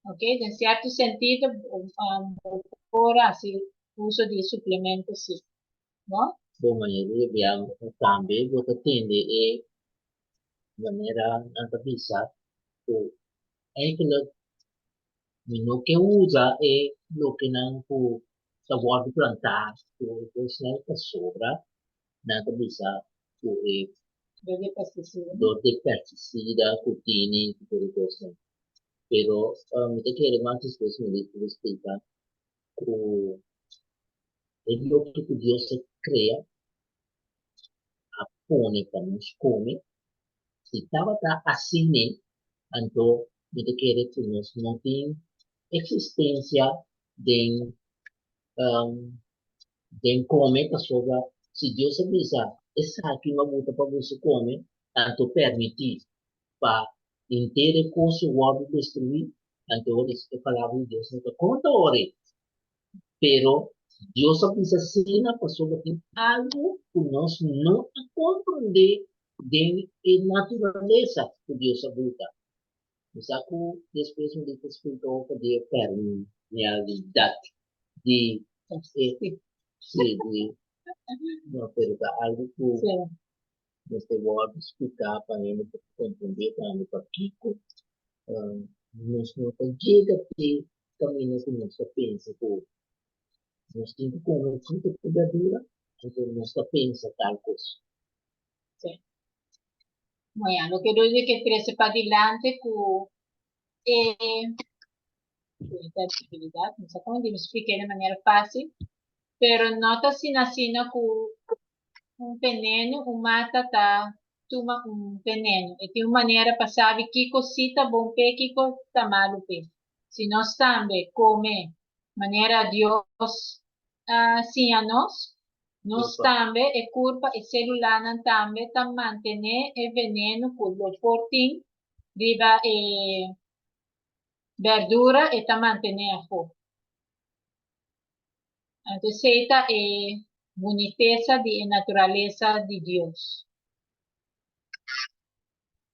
Ok, den sierto sentido bo por hasi uso di suplemento si, no? Bo mayoria bia tambe bo ta tende e manera nan ta bisa ku eigenlijk mi no ke usa e lokenan ku ta wòrdu plantá ku e kosnan pasobra nan ta bisa ku e Dor di pesticida. Dor di pesticida ku tini ku tur e kosnan. Pero mi ta kere mas despues mi por splika ku e loke ku Dios a krea a pone pa nos kome, si tabata asina anto mi ta kere ku nos no tin eksistensia den den kome pasobra si Dios a bisa esaki no gusta pa boso kome anto permití pa henter e kos su wòrdu destruí, anto ora e palabra di Dios no ta konta ora ei. Pero Dios a bisa asina pasobra tin algu ku nos no a komprondé den e naturalesa ku Dios a buta. Mi sa ku despues mi ta splika hopi di e permeabilidat di e sí di no pero ta algu ku mester wòrdu spliká pa hende por komprondé tambe pakiko nos no ta yega te kaminda ku nos ta pensa ku nos tin ku kome fruta ku berdura, anto nos ta pensa tal kos. Sí. Bueno, loke Rudy ke trese padilanti ku e dificultad, no sa como di spliké di manera fácil, pero no ta asina asina ku un veneno, un mata ta tuma un veneno. E tin un manera pa sabi kiko si ta bon p'e, kiko ta malu p'e. Si nos tambe kome manera Dios a siña nos, nos tambe, e kurpa, e selulanan tambe ta mantené e veneno ku lo por tin riba e berdura, e ta mantené afó. Anto esei ta e bunitesa di e naturalesa di Dios.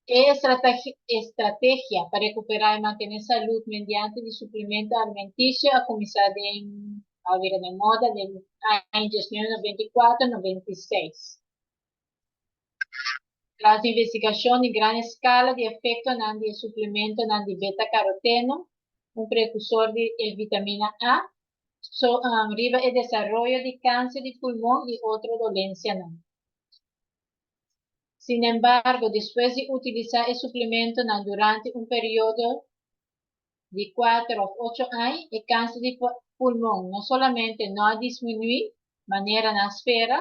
E estrategia pa rekuperá i mantené salud mediante di suplemento alimentisio a kuminsá den a bira den moda den aña 1994, 96. Tras di investigashon di gran eskala di efektonan di e suplementonan di beta-karoteno, un prekursor di e vitamina A, so riba e desaroyo di kanser di pulmon i otro dolensianan. Sinembargo, despues di utilisá e suplementonan durante un periodo di kuater òf ocho aña, e kanser di pulmon no solamente no a disminuí manera nan spera,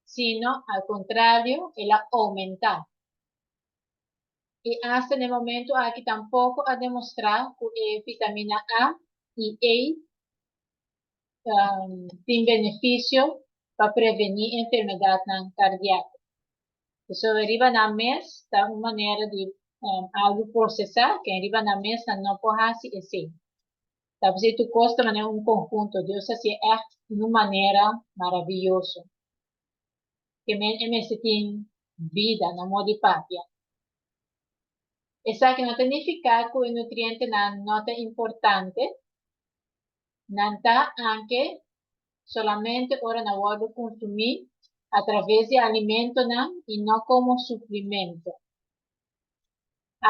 sino al kontrario el a oumentá. I asta na e momentu aki tampoko a demostrá ku e vitamina A i E tin benefisio pa prevení enfermedatnan kardiako. Pasobra riba nan mes ta un manera di algu prosesá, ken riba nan mes nan no por hasi esei. Ta p'esei tur kos ta manera un konhunto. Dios a hasié ègt den un manera maravioso. Ke men e mester tin bida na moda di papia. Esaki no ta nifiká ku e nutrientenan no ta importante. Nan ta anke solamente ora nan wòrdu kunsumí atraves di alimentonan i no komo suplimento.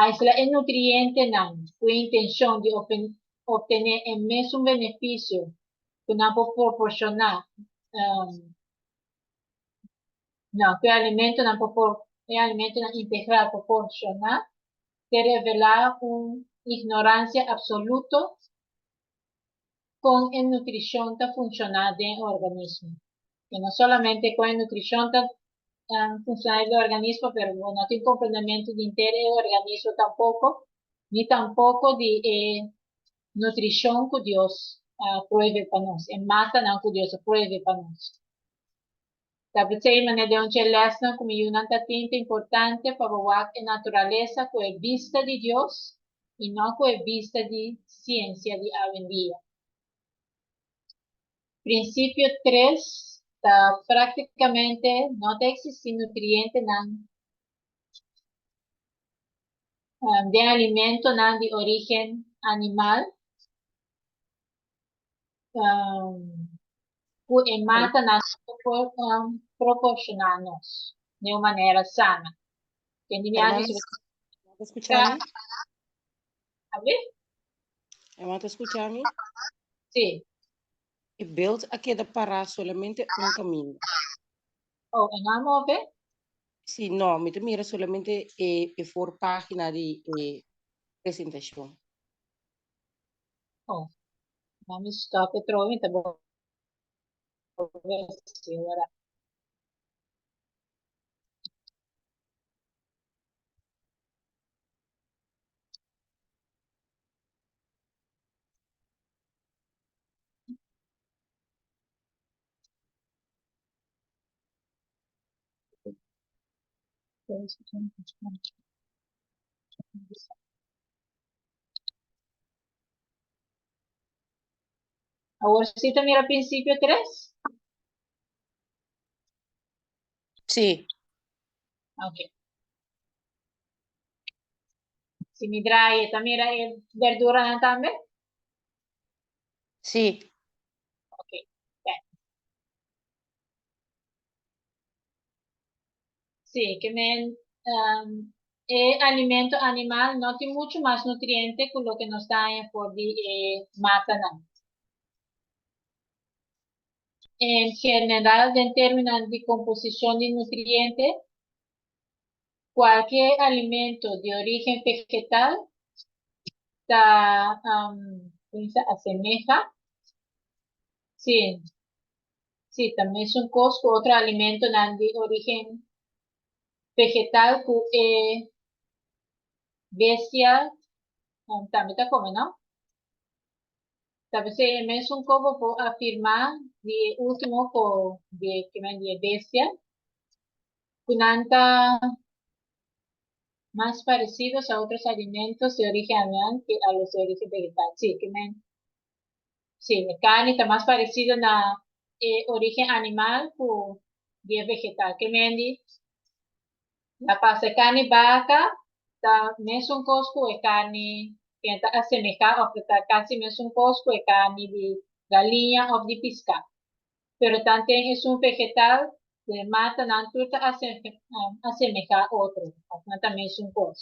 Aisla e nutrientenan ku e intenshon di optené e mesun benefisio ku nan por proporshoná no, ku e alimentonan por e alimentonan integral por porshoná, te revelá un ignoransia apsoluto kon e nutrishon ta funshoná den e organismo. I no solamente kon e nutrishon ta funshoná den e organismo, pero bo no tin komprendementu di henter e organismo tampoko, ni tampoko di e nutrishon ku Dios a pruebe pa nos, e matanan ku Dios a pruebe pa nos. Ta p'esei manera den un dje lèsnan ku mi yunan ta tin ta importante pa bo wak e naturalesa ku e bista di Dios i no ku e bista di siensia di awendia. Prinsipio tres ta práktikamente no ta eksistí nutrientenan den alimentonan di orígen animal. Ku e matanan por proporcioná nos den un manera sana. Kendi mi antes Hermana, ta escucha mi? A ver? Hermana, ta escucha mi? Sí. E beeld a keda pará solamente un kaminda. Oh, e no a move? Sí, no, mi ta mira solamente e, e voorpagina di e presentacion. Oh, mami stop e trobe, mi ta bolbe hasi ora. Awor si ta mira principio 3? Sí. Ok. Si mi draai, ta mira e verduranan tambe? Sí. Ok. Ben. Sí, ke men e alimento animal no tin muchu mas nutriente ku loke nos ta haña for di e matanan. En general, den términonan di komposishon di nutriente, kualke alimento di orígen vegetal ta, ku asemeha, sí, Sí, ta mesun kos ku otro alimentonan di orígen vegetal ku e bestia tambe ta kome, no? Ta p'esei e mesun kos bo por afirmá di e último ku di e kimen di e bestia, ku nan ta mas paresidos a otros alimentos de origen animal ke a los de origen vegetal. Sí, kimen Sí, e carni ta mas parecido na e origen animal cu di e vegetal. Ke mendi la pasa e carni baca ta mesun cos cu e carni ke ta asemeha of ta casi mesun cos cu e carni di galiña of di pisca. Pero tanten esun vegetal de matanan tur ta asemeha otro of nan ta mesun cos.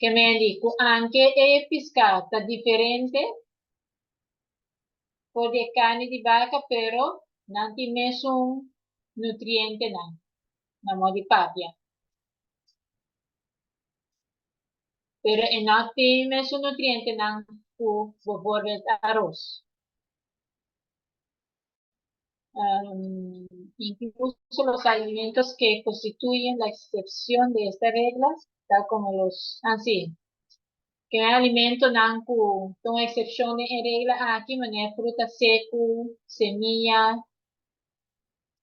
Ke men di ku anke e piská ta diferente for di e karni di baka pero nan tin mesun nutrientenan na moda di papia. Pero e no tin mesun nutrientenan ku bijvoorbeeld aros. Incluso los alimentos que constituyen la excepción de esta regla, tal como los, ah, sí, que alimentonan ku ta un excepción den e regla aki, manera fruta seku, semilla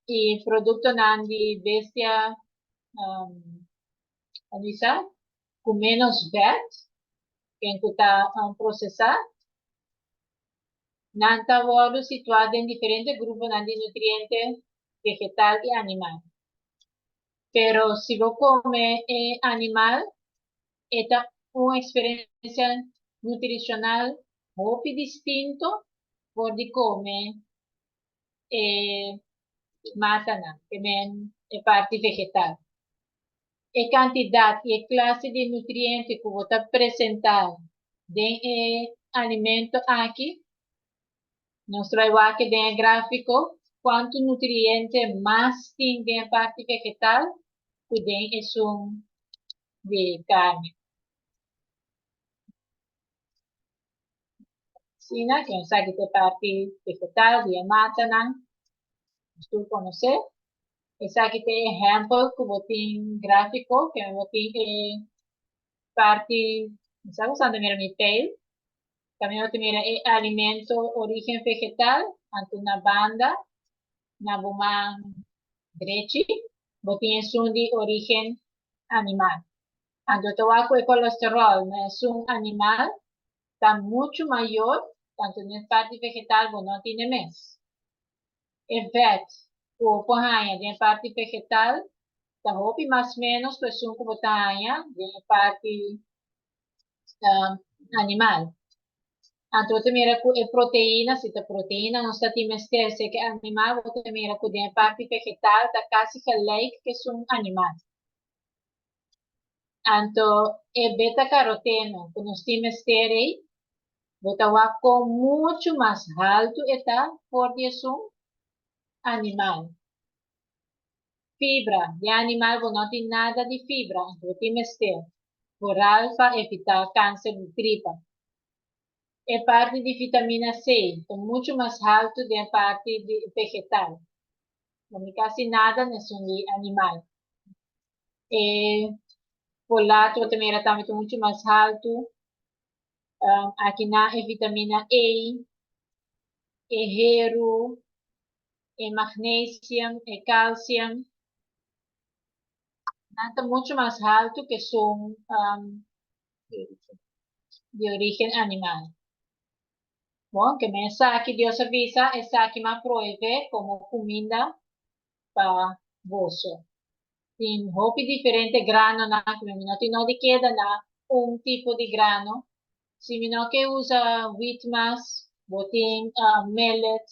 y productonan di bestia, um, bisa, ku menos vet, ken ku ta procesá. Nan ta wòrdu situá den diferente gruponan di nutriente vegetal i animal. Pero si bo kome e animal, e ta un eksperensia nutrishonal hopi distinto for di kome e matanan, ke men e parti vegetal. E kantidat i e klase di nutriente ku bo ta presentá den e alimento aki, nos ta bai wak den e gráfiko kuantu nutriente mas tin den e parti vegetal ku den esun di karni. Asina ku esaki ta e parti vegetal di e matanan, nos tur konosé. Esaki ta e ehèmpel ku bo tin gráfiko, ke bo tin e parti, mi sa ku ta mira mi peil, kaminda bo ta mira e alimento orígen vegetal, anto na banda, na bo man drechi, bo tin esun di orígen animal. Anto ta wak ku e kolesteròl na esun animal ta muchu mayor, tantu na e parti vegetal bo no tine mes. E vèt ku bo por haña den e parti vegetal ta hopi mas ménos ku esun ku bo ta haña den e parti animal. Anto bo ta mira ku e proteina, si ta proteina nos ta tin mester seke animal, bo ta mira ku den e parti vegetal ta kasi gelijk ku esun animal. Anto e beta-caroteno ku nos tin mester ei, bo ta wak kon muchu mas haltu e ta for di esun animal. Fibra, den animal bo no tin nada di fibra, anto bo tin mester, vooral pa evitá kanser di tripa. E parti di vitamina C ta muchu mas haltu den e parti di vegetal. No mi kasi nada na esun di animal. E folato bo ta mira tambe ta muchu mas haltu. Aki nan e vitamina E, e heru, e magnesium, e calcium. Nan ta muchu mas haltu ke esun di origen animal. Bon, ke men esaki Dios a bisa, esaki m'a prohibé komo kuminda pa boso. Tin hopi diferente granonan ku mi no tin no di keda na un tipo di grano. Si mi no ke usa wheat mas, bo tin millet,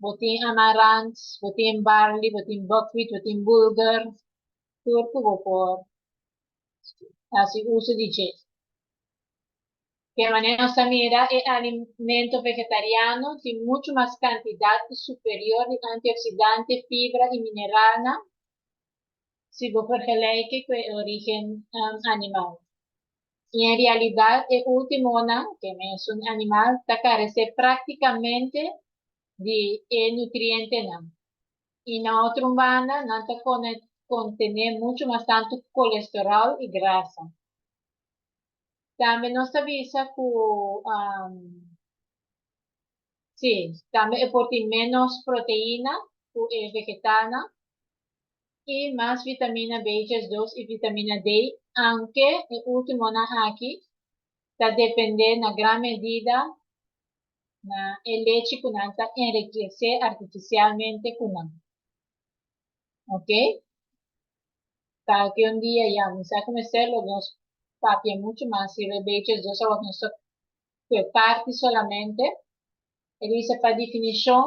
bo tin amarant, bo tin barley, bo tin buckwheat, bo tin bulgur, tur ku bo por hasi uso di dje. Ke manera nos ta mira e alimento vegetariano tin muchu mas kantidat i superior di antioksidante, fibra i mineralnan si bo vergelijke ku e origen animal. I en realidat e ultimonan, ke mesun animal, ta karesé praktikamente di e nutrientenan. I na otro un banda nan ta kontené muchu mas tantu kolesteròl i grasa. Tambe nos ta bisa ku sí, tambe e por tin ménos proteina ku e vegetalnan i mas vitamina B2 i vitamina D, aunke e últimonan aki ta dependé na gran medida na e lechi ku nan ta enrikesé artifisialmente ku nan. Ok? Tal ke un dia ya mi sa ku mester lo nos papia muchu mas riba e B2 awor nos ta ku e parti solamente. E bisa pa definishon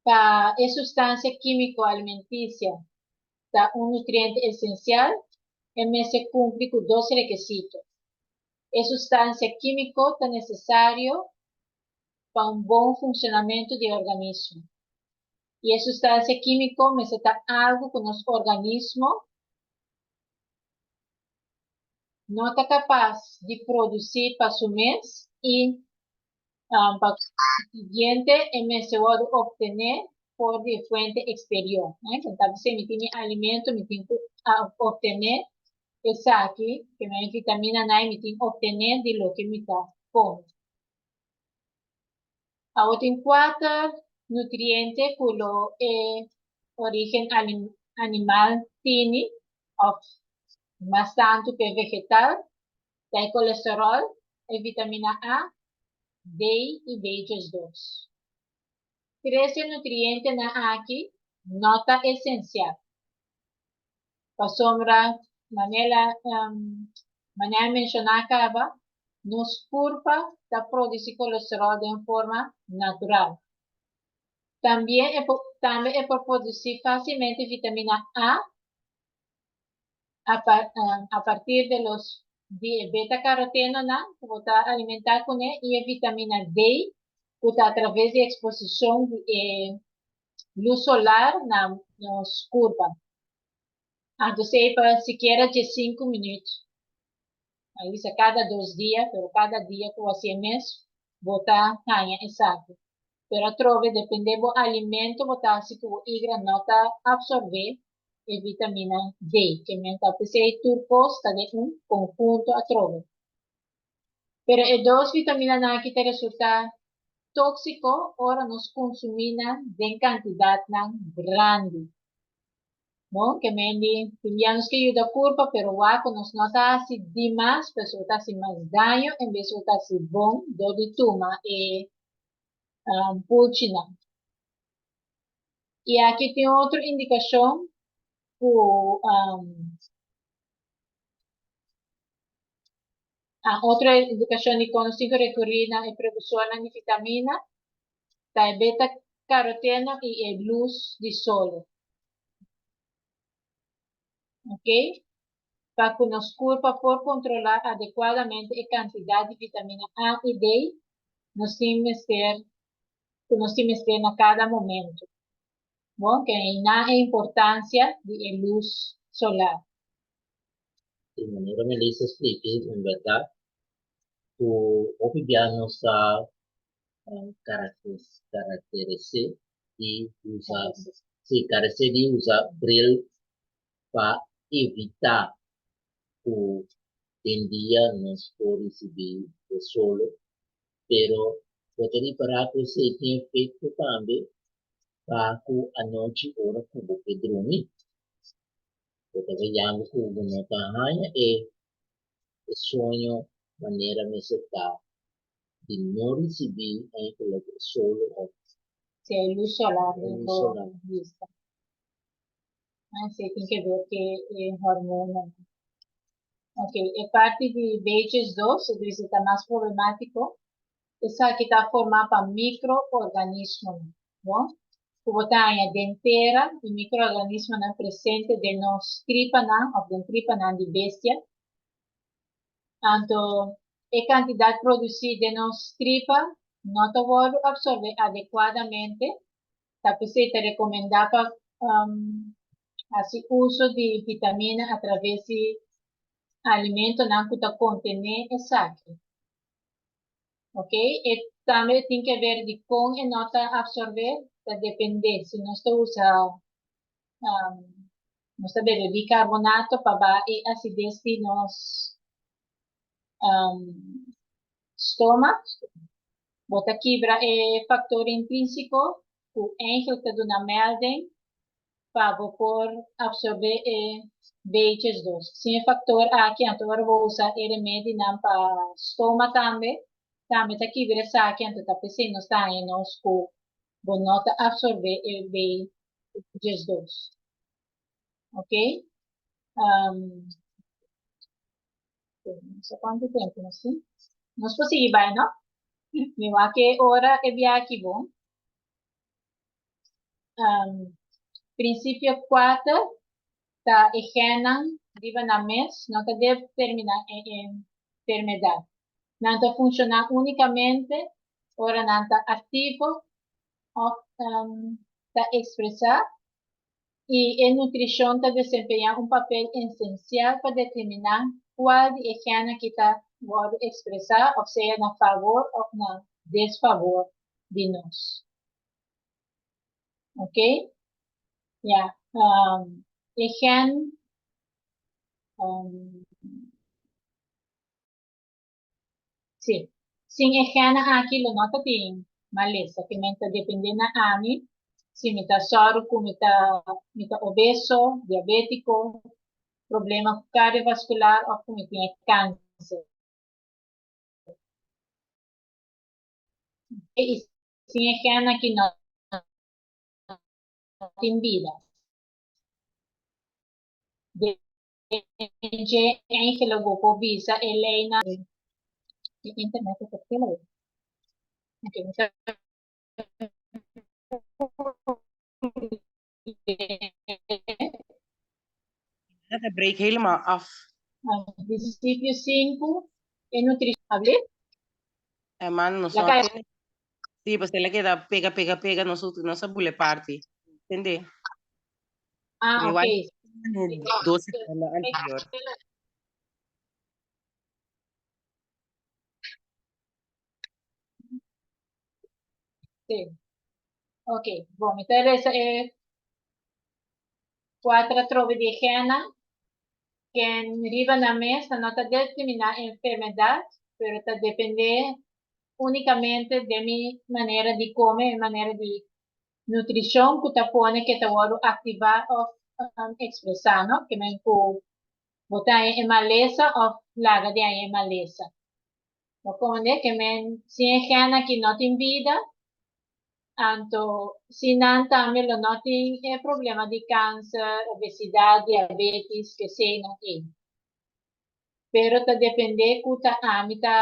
pa e sustansia kímiko alimentisia ta un nutriente esensial e mester kumpli ku dos rekisito. E sustansia kímiko ta nesesario pa un bon funshonamentu di e organismo. I e sustansia kímiko mester ta algu ku nos organismo no ta kapas di produsí pa su mes i pa konsiguiente e mester wòrdu optené for di e fuente eksterior. Ta bisa mi tin mi alimento mi tin ku optené esaki, ke mi vitaminanan mi tin optené di loke mi ta kome. Awor tin kuater nutriente ku lo e origen animal tini òf mas tantu ku e vegetal, ta e kolesteròl, e vitamina A, D i B12. Tres e nutrientenan aki no ta esensial. Pasobra, manera manera a menshoná kaba, nos kurpa ta produsí kolesteròl den forma natural. Tambien e por tambe e por produsí fásilmente vitamina A a a partir de los di e beta-carotenonan ku bo ta alimentá kuné i e vitamina D ku ta atraves di eksposishon di e lus solar na nos kurpa. Anto esei pa sikiera diesinku minüt. A bisa kada dos dia, pero kada dia ku hasié mes bo ta haña esaki. Pero atrobe depende bo alimento bo ta hasi ku bo igra no ta absorbé e vitamina D. Ke men ta p'esei tur kos ta den un konhunto atrobe. Pero e dos vitaminanan aki ta resultá tóksiko ora nos konsumí nan den kantidatnan grandi. Bon, ke men di tin bia nos ke yuda kurpa pero wak ku nos no ta hasi dimas, pasobra ta hasi mas daño en bes ku ta hasi bon dor di tuma e pulchinan. I aki tin otro indikashon ku otro indikashon di kon nos tin ku rekurí na e prekursornan di vitamina ta e beta karoteno i e lus di solo. Ok? Pa ku nos kurpa por kontrolá adekuadamente e kantidat di vitamina A i D, nos tin mester ku nos tin mester na kada momento. Bon, ke einá e importansia di e lus solar. Di manera Melissa splika en bèrdat ku hopi bia nos ta karakterisé di usa sí karesé di usa bril pa evitá ku den dia nos por risibí e solo, pero bo ta ripará ku esei tin efekto tambe pa ku anochi ora ku bo ke drumi. Bo ta weyando ku bo no ta haña e soño manera mester ta di no risibí eigenlijk e solo òf Sí, e lus solar e den lus bo solar. bista. Esei tin ke ver ke e hormonanan. Ok, e parti di B12, e dice ta mas problemátiko. Esaki ta formá pa mikro-organismonan, bon? Ku bo ta haña den tera i mikro-organismonan presente den nos tripanan òf den tripanan di bestia. Anto e kantidat produsí den nos tripa no ta wòrdu apsorbé adekuadamente, ta p'esei ta rekomendá pa hasi uso di vitamina atraves di alimentonan ku ta kontené esaki. Ok, e tambe tin ke ber di kon e no ta apsorbé, ta dependé si nos ta usa Nos ta bebe bicarbonato pa baha e acidez di nos stoma. Bo ta kibra e factor intrinsico cu eigenlijk ta duna melding pa bo por absorbe e B12. Sin e factor aki, anto ora bo usa e remedinan pa stoma tambe, tambe ta kibra esaki, anto ta p'esei nos ta haña nos cu bo no ta absorbe e B12. Ok? Um, no sé cuánto tempo nos tin. Nos por sigui bai, no? Mi wak e ora e bia aki bon. Um, principio 4 ta e gennan riba nan mes no ta determina e enfermedad. Nan ta funciona unicamente ora nan ta activo of ta expresa y e nutricion ta desempeña un papel esencial pa determina cual di e gennan ki ta wordo expresa of sea na favor of na desfavor di nos. Ok? Ya, e gen Sí. Sin e gennan aki lo no ta tin malesa, ke men ta depende na ami si mi ta sòru ku mi ta mi ta obeso, diabétiko, problema kardiovaskular òf ku mi tin e kanser. I sin e gennan aki no tin bida. Den dje eigenlijk bo por bisa e leynan. E internet ta kela bo. Ok, mi ta Ta break helemaal af. Principio 5, e nutrición. Hablé? Hermano, nos La no cae. tende. Sí, pues el a keda pega, pega, pega, nos nos a bule parti. Tende? Ah, Igual ok. dos semana anterior. Sí. Ok, bon, mi ta resa e cuatro atrobe di gena, ken riba nan mes nan no ta determina enfermedad, pero ta depende unicamente den mi manera di come, mi manera di nutricion cu ta pone ke ta wordo activa of expresa, no? Ke men cu bo ta haña e malesa of laga di haña e malesa. Bo konde ke men sin e gena ki no tin bida, anto sin nan tambe lo no tin e problema di kanser, obesidad, diabetis, keseinan ei. Pero ta depende ku ta ami ta,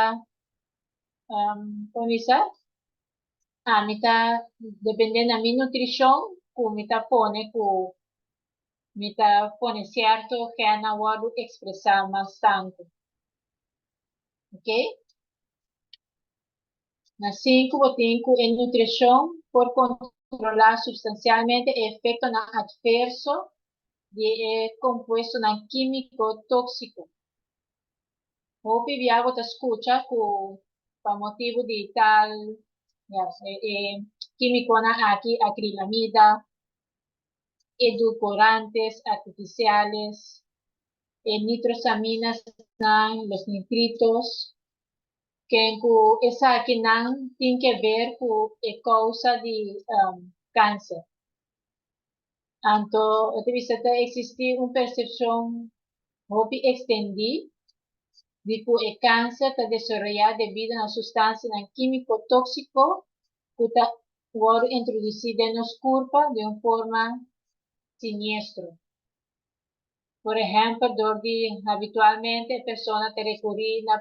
kon bisa? Ami ta depende na mi nutrishon ku mi ta pone ku mi ta pone sierto gena wòrdu ekspresá mas tantu. Ok. Na sinku bo tin ku e nutrishon por kontrolá supstansialmente e efektonan atverso di e kompuestonan kímiko tóksiko. Hopi bia bo ta skucha ku pa motibu di tal ya e kímikonan aki akrilamida, edulcorantes artificiales, e nitrosaminasnan, los nitritos, ken ku esakinan tin ke ber ku e kousa di kanser. Anto e ta bisa ta eksistí un persepshon hopi ekstendí di ku e kanser ta desaroyá debido na sustansianan kímiko tóksiko ku ta wòrdu introdusí den nos kurpa den un forma siniestro. Por ehèmpel, dor di habitualmente e persona ta rekurí na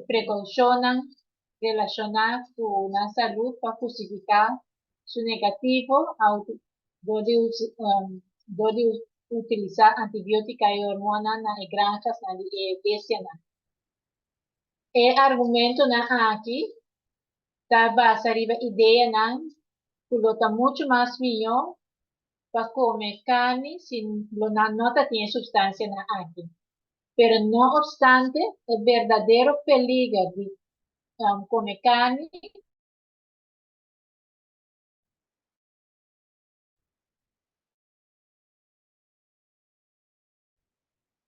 prekoushonnan relashoná ku nan salú pa hustifiká su negativo dor di dor di utilisá antibiótika i hormonanan na e granhasnan di e bestianan. E argumentonan aki ta basa riba ideanan ku lo ta muchu mas mihó pa come carni si lo nan no ta tin e substancianan aki. Pero no obstante, e berdadero peliger di come carni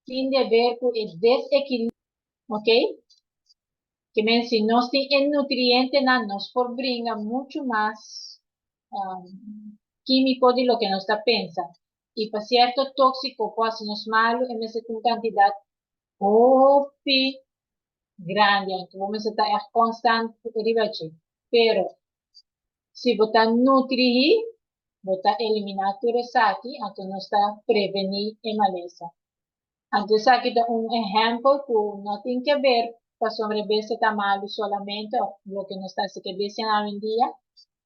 tin di haber cu e desequilibrio, ok? Ke men si nos tin e nutrientenan nos por bringa muchu mas kímiko di loke nos ta pensa. I pa sierto tóksiko por hasi nos malu e mester tin un kantidat hopi grandi, anto bo mester ta ègt konstant riba dje. Pero si bo ta nutrií bo ta eliminá tur esaki, anto nos ta prevení e malesa. Anto esaki ta un ehèmpel ku no tin ke ber pasobra e bestia ta malu solamente òf loke nos ta hasi ku e bestianan awendia,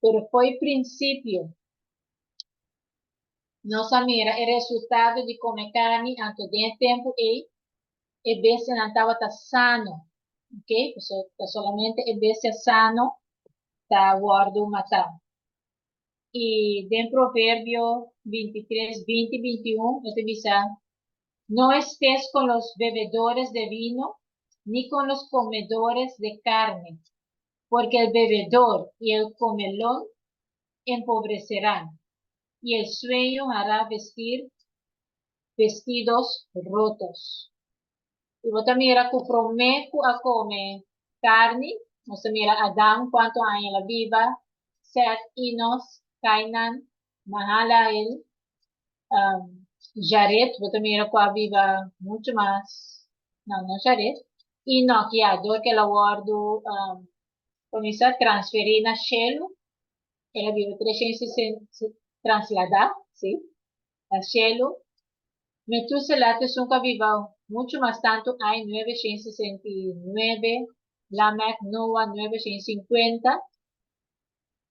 pero fo'i prinsipio nos a mira e resultado di kome karni, anto den e tempu ei e bestianan tabata sano, ok, pasobra ta solamente e bestia sano ta wòrdu matá. I den Proverbio 23, 20, 21, e ta bisa, No estés con los bebedores de vino, ni con los comedores de carne, porque el bebedor y el comelón empobrecerán, y el sueño hará vestir vestidos rotos. I bo ta mira ku promé ku a kome karni, nos ta mira Adam kuantu aña el a biba, Sèt, Enos, Kainan, Mahalael, Jared, bo ta mira ku a biba muchu mas, no, no Jared, Enok, ya, dor ku el a wòrdu. Kuminsá transferí na shelu, el a biba 360, trasladá, sí, na shelu. Metusela ta esun ku a biba muchu mas tantu aña, 969, Lamèk, Noa, 950.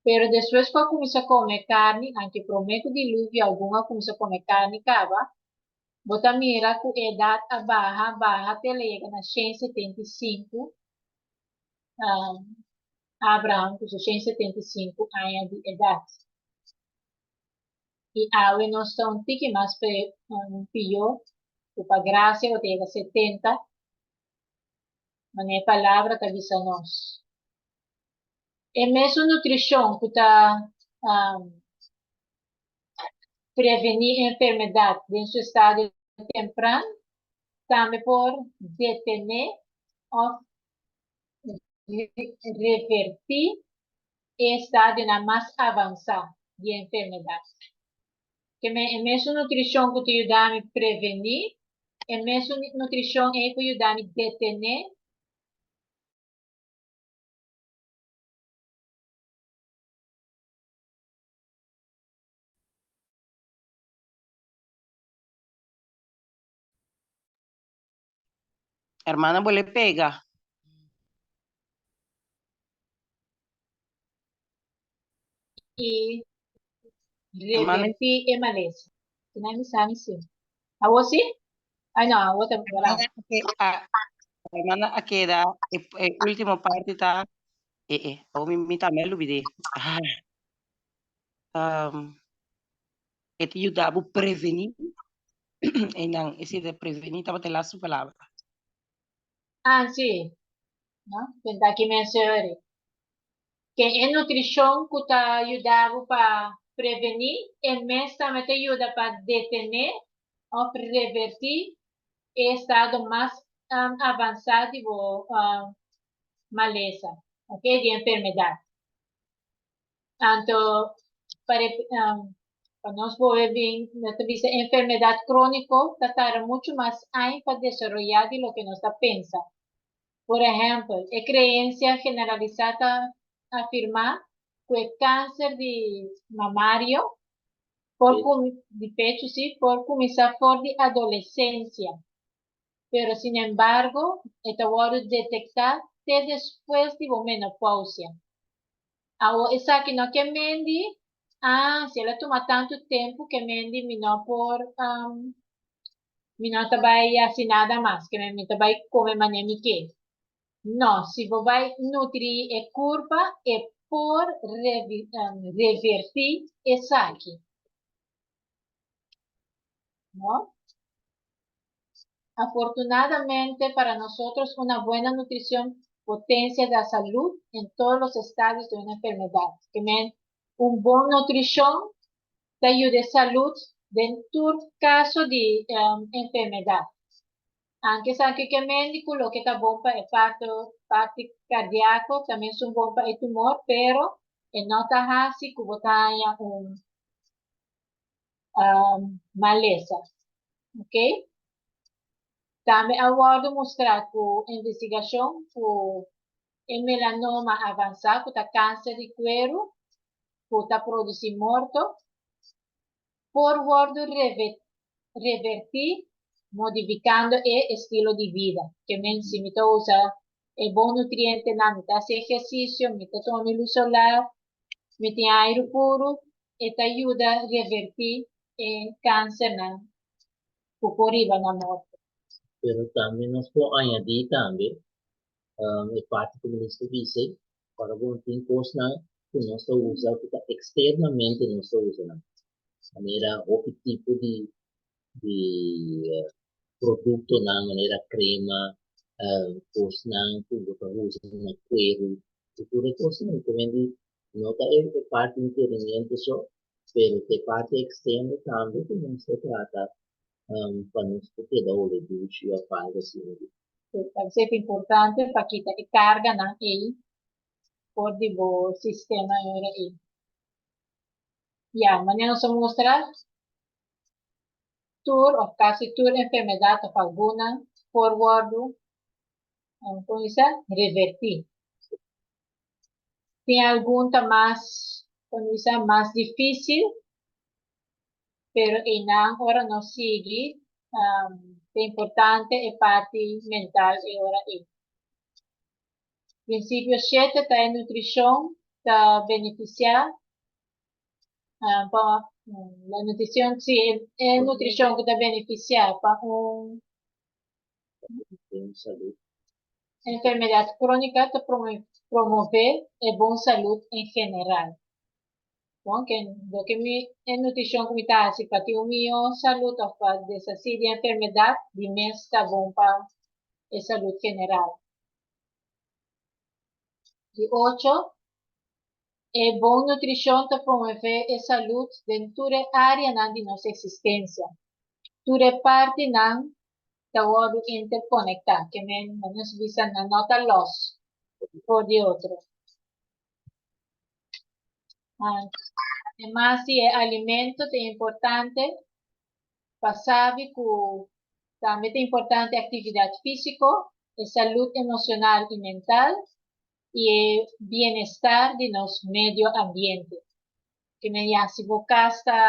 Pero despues ku a kuminsá kome karni, anke promé ku diluvio algun a kuminsá kome karni kaba, bo ta mira ku e edat a baha, baha te el a yega na 175. Abraham ku su 175 aña di edat. I awe nos ta un tiki mas pió, ku pa grasia bo ta yega 70, manera e palabra ta bisa nos. E mesun nutrishon ku ta prevení enfermedat den su estadio tempran, tambe por detené òf revertí e estadionan mas avansá di e enfermedat. Ke men e mesun nutrishon ku ta yuda mi prevení, e mesun nutrishon ei por yuda mi detené. Hermana bo le pega. I revertí e malesa. Kina mi sa mi si. Awo si? Ay no, awo ta bravo. Hermana a keda e ultimo parti ta e e awo mi mi tambe a lubid'é. Ah. E ta yuda bo prevení einan esei ta prevení tabata e lastu palabra. Ah si, no, tenta aki mencion'e ke e nutrishon ku ta yuda bo pa prevení e mes tambe ta yuda pa detené òf revertí e estado mas avansá di bo malesa, ok, di enfermedat. Anto pa pa nos bolbe bin nos ta bisa enfermedad crónico ta tarda mucho mas aña pa desaroyá di loke nos ta pensa. Por ehèmpel, e creencia generalisá ta afirmá cu e cáncer di mamario por di pecho sí, por cuminsá for di adolescencia, pero sinembargo e ta wòrdu detectá te despues di bo menopausia. Awor esaki no ke mendi, ah, si el a tuma tantu tempu ke mendi mi no por, mi no ta bai hasi nada mas, ke mi ta bai kome manera mi ke. No, si bo bai nutri e kurpa e por reverti esaki. No? Afortunadamente para nosotros una buena nutrición potencia la salud en todos los estadios de una enfermedad. Ke men un bon nutrishon ta yuda e salud den tur kaso di enfermedad. Anke esaki ke men di ku loke ta bon pa e parti kardiako ta mesun bon pa e tumor, pero e no ta hasi ku bo ta haña un malesa. Ok. Tambe a wòrdu mustrá ku investigashon ku e melanoma avansá, ku ta kanser di kueru ku ta produsí morto, por wòrdu revertí modifikando e estilo di bida. Ke men si mi ta usa e bon nutrientenan, mi ta hasi ehersisio, mi ta tuma mi lus solar, mi tin airu puru, e ta yuda revertí e kansernan ku por riba na morto. Pero tambe nos por añadí tambe e parti ku Minister bisa ei, ora bo tin kosnan ku nos ta usa ku ta eksternamente nos ta usa nan, manera hopi tipo di di produktonan manera krema, kosnan ku bo ta usa na kueru, i tur e kosnan ku men di no ta e parti interimente so, pero ta e parti eksterno tambe ku nos ta trata pa nos por keda hole dushi òf algu asina. Ta ser importante pa kita e karganan ei for di bo sistema e ora ei. Ya, manera nos a mustra, tur òf kasi tur enfermedat òf algunan por wòrdu, kon bisa, revertí. Tin algun ta mas, kon bisa, mas difísil, pero einan ora nos sigui, ta importante e parti mental e ora ei. Prinsipio shete ta e nutrishon ta benefisiá pa la nutrishon, si e nutrishon ku ta benefisiá pa un enfermedat krónika ta promové e bon salud en general. Bon, ke loke mi e nutrishon ku mi ta hasi pa tin un mihó salud òf pa deshasí di enfermedat di mes ta bon pa e salud general. Di ocho, e bon nutrishon ta promové e salud den tur e áreanan di nos eksistensia. Tur e partinan ta wòrdu interkonektá, ke men nos bisa nan no ta lòs for di otro. Ademas di e alimento ta importante pa sabi ku tambe ta importante aktividat físiko, e salud emoshonal i mental i e bienestar di nos medio ambiente. Ke men ya si bo kas ta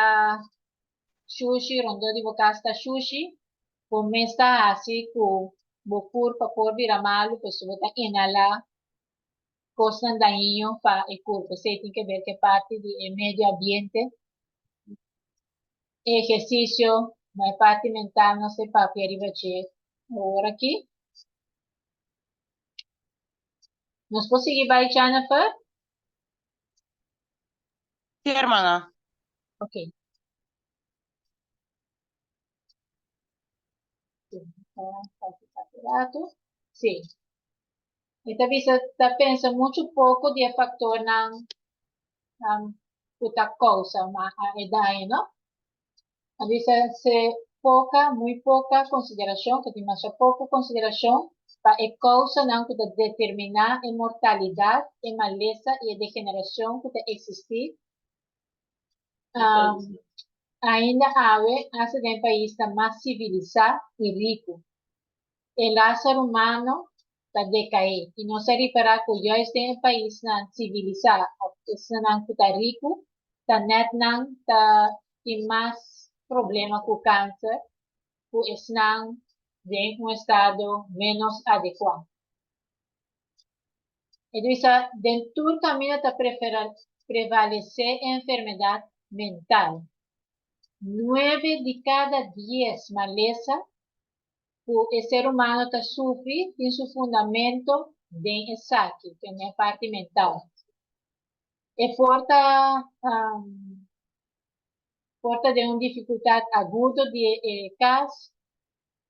shushi, rondó di bo kas ta shushi, bo mes ta hasi ku bo kurpa por bira malu pasobra bo ta inhalá kosnan dañino pa e kurpo. Esei tin ke ber ku e parti di e medio ambiente. E ehersisio, ma e parti mental nos ta papia riba dje awor aki. Nos por sigui bai, Jennifer? Sí, hermana. Ok. Sí. E ta bisa ta pensa muchu poko di e faktornan ku ta kousa e daño, no? A bisa se poka, muy poka konsiderashon, ku tin masha poko konsiderashon pa e kousanan ku ta determiná e mortalidat, e malesa i e degenerashon ku ta eksistí Ainda awe, asta den paisnan mas sivilisá i riku, e rasa humano ta dekaé i nos a ripará ku juist den e paisnan sivilisá òf esnan ku ta riku ta nèt nan ta tin mas problema ku kanser ku esnan den un estado ménos adekuá. E bisa, Den tur kaminda ta prevalesé e enfermedat mental. Nuebe di kada dies malesa ku e ser humano ta sufri tin su fundamento den esaki, den e parti mental. E por ta por ta den un difikultat agudo di e kas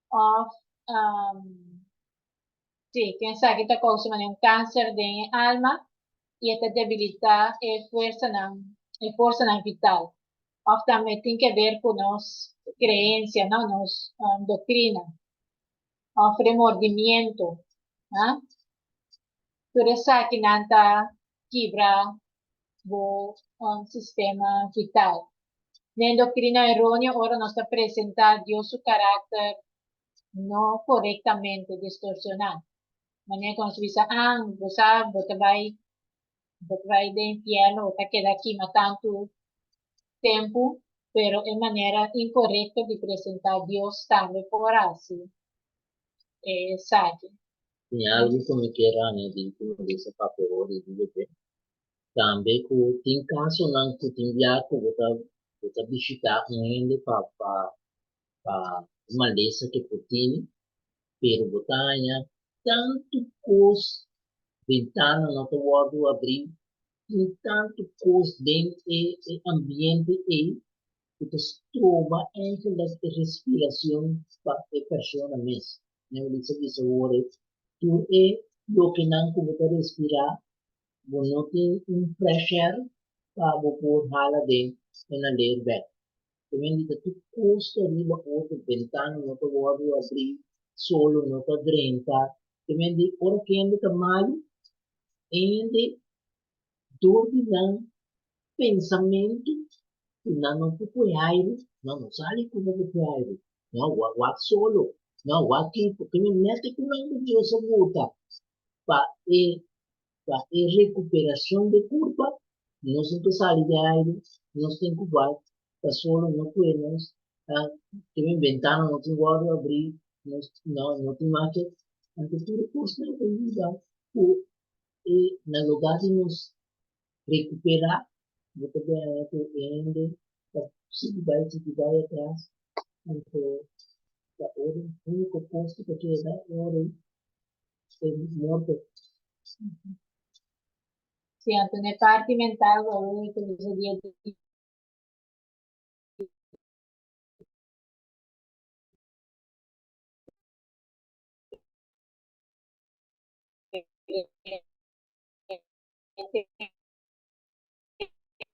òf Sí, ken sa ki ta kousa manera un kanser den e alma i e ta debilitá e fuersanan, e forsanan vital. Òf tambe tin ke ber ku nos kreensia, no, nos doktrina. Òf remordimiento, ha. Tur esakinan ta kibra bo sistema vital. Den doktrina eróneo ora nos ta presentá Dios su karakter no korektamente, distorsioná. Manera ku nos bisa, ah, bo sa bo ta bai, bo ta bai den infierno, bo ta keda kima tantu tempu, pero e manera inkorekto di presentá Dios tambe por hasi esaki. Tin algu ku mi kier añadí ku Melissa papia ora di dje, tambe ku tin kasonan ku tin bia ku bo ta bo ta bishitá un hende pa pa pa e malesa ke por tene, pero bo ta haña tantu kos, bentana no ta wòrdu abrí, tin tantu kos den e e ambiente ei ku ta stroba èigenlik e respiracion pa e persona mes. Neulisa bisa wor e tur e lokenan ku bo ta respirá, bo no tin un fresh air pa bo por hala den e na leer bèk. Te men di ta tur kos ta riba otro, bentana no ta wòrdu abrí, solo no ta drenta. Te men di ora ku hende ta malu, hende dor di nan pensamentu ku nan no por kue airu, nan no sali ku no por kue airu, no wak solo, no wak kiko, te men mete ku nan ku Dios a buta pa e. Pa e recuperacion di curpa, nos tin cu sali di aire, nos tin cu bai pa solo no cue nos, tin bentana no tin wordo abri, nos no tin mas ke, anto tur e cosnan ta yuda cu e na lugar di nos recupera, bo ta bira cu e hende ta sigui bai sigui bai atras, anto ta ora unico cos cu ta keda ora e morto. Si, anto na e parti mental bo ta usa dia di.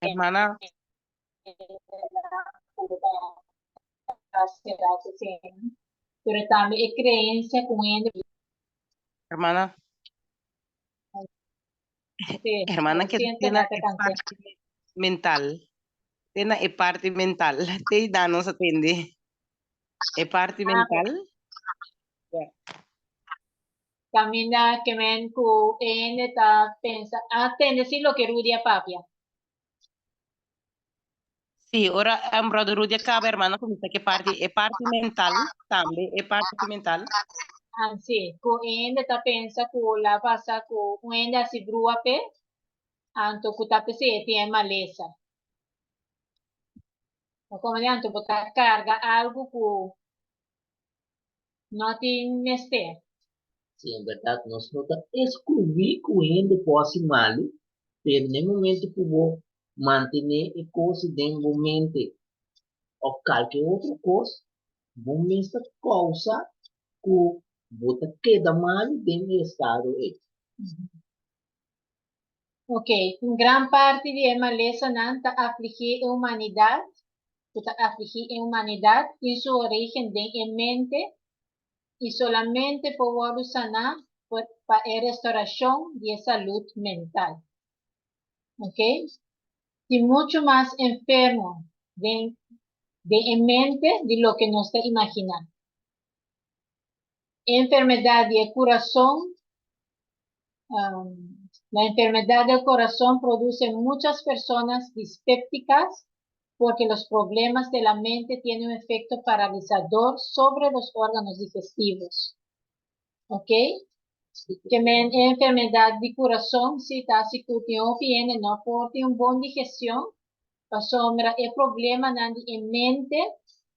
Hermana. Pero tambe e creencia cu hende. Hermana. Sí, Hermana que siento tiene nada e cansé. parte mental. Tiene e parte mental. Te danos atende. E parte Ah, mental. Caminda ke men ku hende ta pensa, a tende si loke Rudy a papia. Sí, ora um, brother Rudy a caba, hermano, cuminsa ke parti, e parti mental tambe, e parti mental. Ah, sí, ku hende ta pensa ku la pasa ku un hende hasi brua p'e, anto ku ta p'esei e tin e malesa. Como di anto bo ta carga algo ku No tin mester. Si en berdad nos no ta excluí cu hende por haci malu, pero na e momento cu bo mantene e cos den bo mente of calke otro cos, bo mes ta causa cu bo ta keda malu den e estado ey. Ok, un gran parti di e malesanan ta afligí e humanidat, ku ta afligí e humanidat, tin su orígen den e mente i solamente por wòrdu saná por pa e restaurashon di e salud mental. Ok, tin muchu mas enfermo den den e mente di loke nos ta imaginá. E enfermedad di e curason, La enfermedad del corazón produce muchas personas dispépticas porque los problemas de la mente tienen un efecto paralizador sobre los órganos digestivos. Ok? Ke men e enfermedad di curason si ta haci cu tin hopi hende no por tin un bon digestion pasobra e problemanan di e mente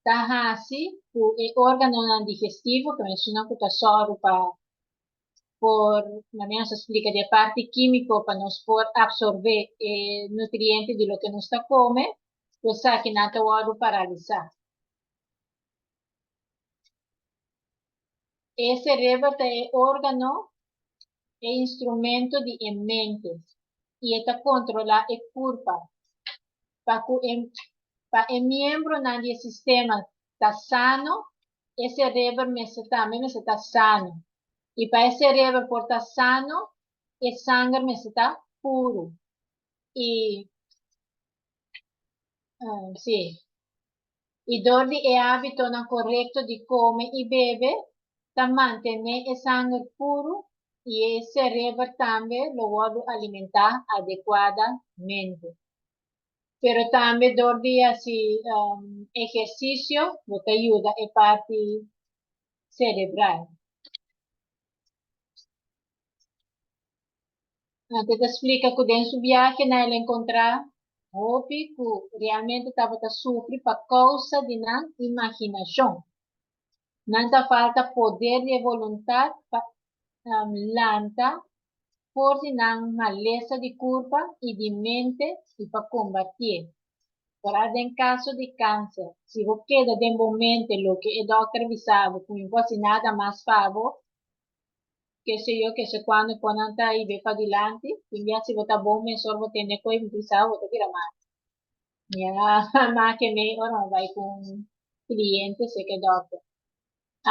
ta haci cu e organonan digestivo, ke men esunnan cu ta sòru pa por, manera nos a splica di e parti quimico pa nos por absorbe e nutriente di loke nos ta come, cu esakinan ta wordo paralisa. E cerebro ta e organo, e instrumento di e mente y e ta controla e curpa. Pa cu e pa e miembronan di e sistema ta sano, e cerebro mester tambe mester ta sano. Y pa e cerebro por ta sano, e sanger mester ta puro. Y sí. I dor di e hábitonan korekto di kome i bebe, ta mantené e sanger puru i e sereber tambe lo wòrdu alimentá adekuadamente. Pero tambe dor di hasi ehersisio bo ta yuda e parti serebral. Anto e ta splika ku den su biahenan el a enkontrá hopi ku realmente tabata sufri pa kousa di nan imaginashon. Nan ta falta poder di e boluntat pa lanta for di nan malesa di kurpa i di mente i pa kombatié. Ora den kaso di kanser, si bo keda den bo mente loke e dòkter bisa bo ku mi por hasi nada mas pa bo, ke se yo, ke se cuando con nan ta hibe padilanti, tin bia si bo ta bon mesor bo tene koe mi bisa bo ta bira mal. Mi a make mei ora mi bai cu un cliente seke dokter.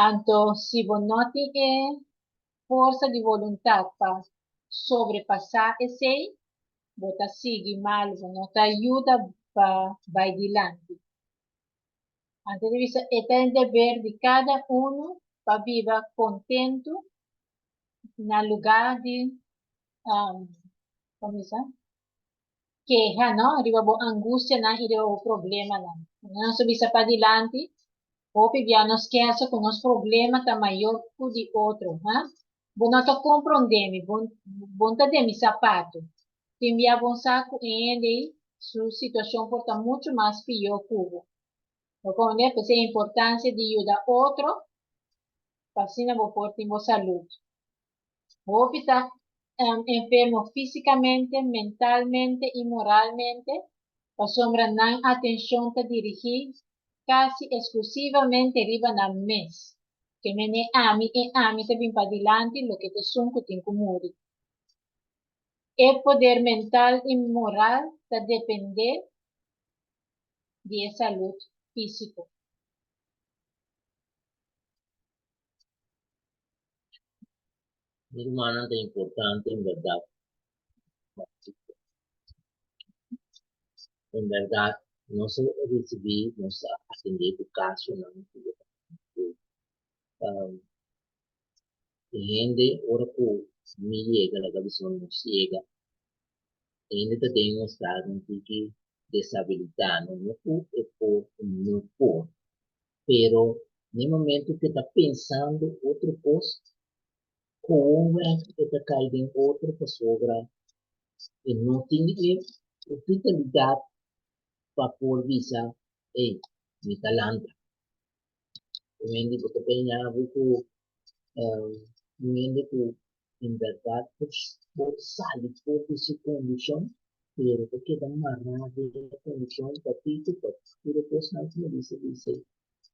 Anto si bo no tin e forsa di voluntad pa sobrepasa esey, bo ta sigui mal, bo no ta yuda pa bai dilanti. Anto di bisa e ta e deber di kada unu pa biba kontentu na lugá di Kon bisa? Keha, no? Riba bo angustianan i riba bo problemanan. Nos ta bisa padilanti, hopi bia nos kesa ku nos problema ta mayor ku di otro, ha? Bo no ta komprondé mi, bo bo ta den mi sapatu. Tin bia bon sa ku e hende ei su situashon por ta muchu mas pió ku bo. Bo komprendé? P'esei e importansia di yuda otro pa asina bo por tin bo salud. Hopi ta enfermo físikamente, mentalmente i moralmente pasobra nan atenshon ta dirigí kasi eksklusivamente riba nan mes. Ke mene ami e ami ta bin padilanti loke ta esun ku tin ku muri. E poder mental i moral ta dependé di e salud físiko. Mi rumannan ta importante en berdad. En berdad nos a ricibi, nos a atende cu casonan cu e hende ora cu mi yega laga bisa nos yega, e hende ta den un estado un tiki deshabilita, no no cu e por o no por, pero n'e momento cu e ta pensando otro cos, gewoonweg e ta cay den otro pasobra e no tin e vitalidad pa por bisa, ey, mi ta lanta. Un hende bo ta peña bo cu un hende cu en berdad por sali for di su condicion, pero ta keda mará den e condicion patito pa tur e cosnan cu mi bisa bisa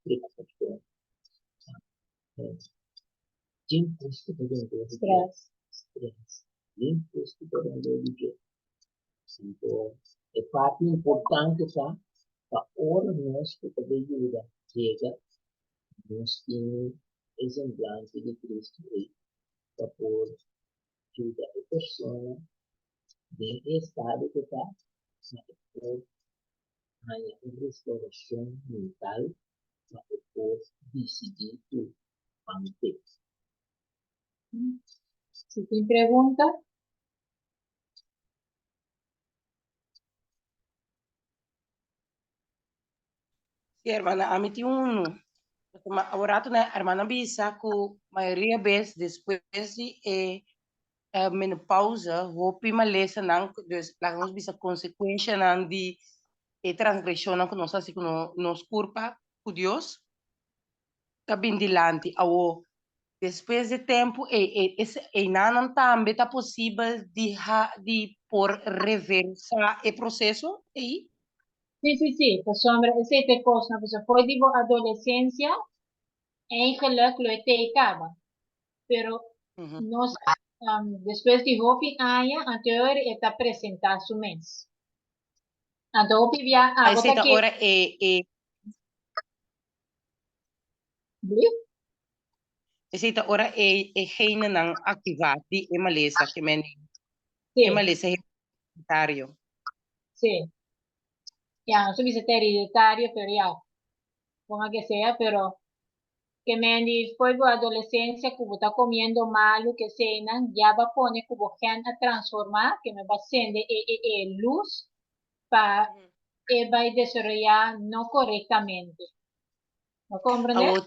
preocupacion. Tin cos cu ta rondó di dje. Stress. Tin cos cu ta rondó di dje. Anto e parti importante ta pa ora nos cu ta bay yuda yega, nos tin e semblante di Cristo ey pa por yuda e persona den e estado cu ta, pa e por haña un restauracion mental pa e por dicidi cu ban te. Si tin pregunta? Sí, hermana, ami tin unu. Ma awor na hermana bisa ku mayoria bes despues di e menopausa hopi malesanan, dus laga nos bisa konsekuenshanan di e transgreshonnan ku nos hasi ku nos kurpa ku Dios ta bin dilanti. Awor despues di tempu ei einanan tambe ta posibel di ha di por reversa e proseso ei? Sí, sí, sí, pasobra esei ta e kosnan, pasobra for di bo adolesensia eigenlijk lo e tei kaba, pero nos despues di hopi aña anterior e ta presenta su mes. Anto hopi bia abo Esei ta ta kere. ora e e Blief? Esei ta ora e e genenan aktivá di e malesa ke men e Sí. malesa hereditario. Sí. Ya, nos ta bisa ta hereditario, pero ya, como que sea, pero ke men di for bo adolescencia ku bo ta comiendo malu ke eseinan, ya ba pone ku bo gen a transforma, ke men ba sende e e e luz pa e bai desaroyá no korektamente. Bo komprendé? Awor,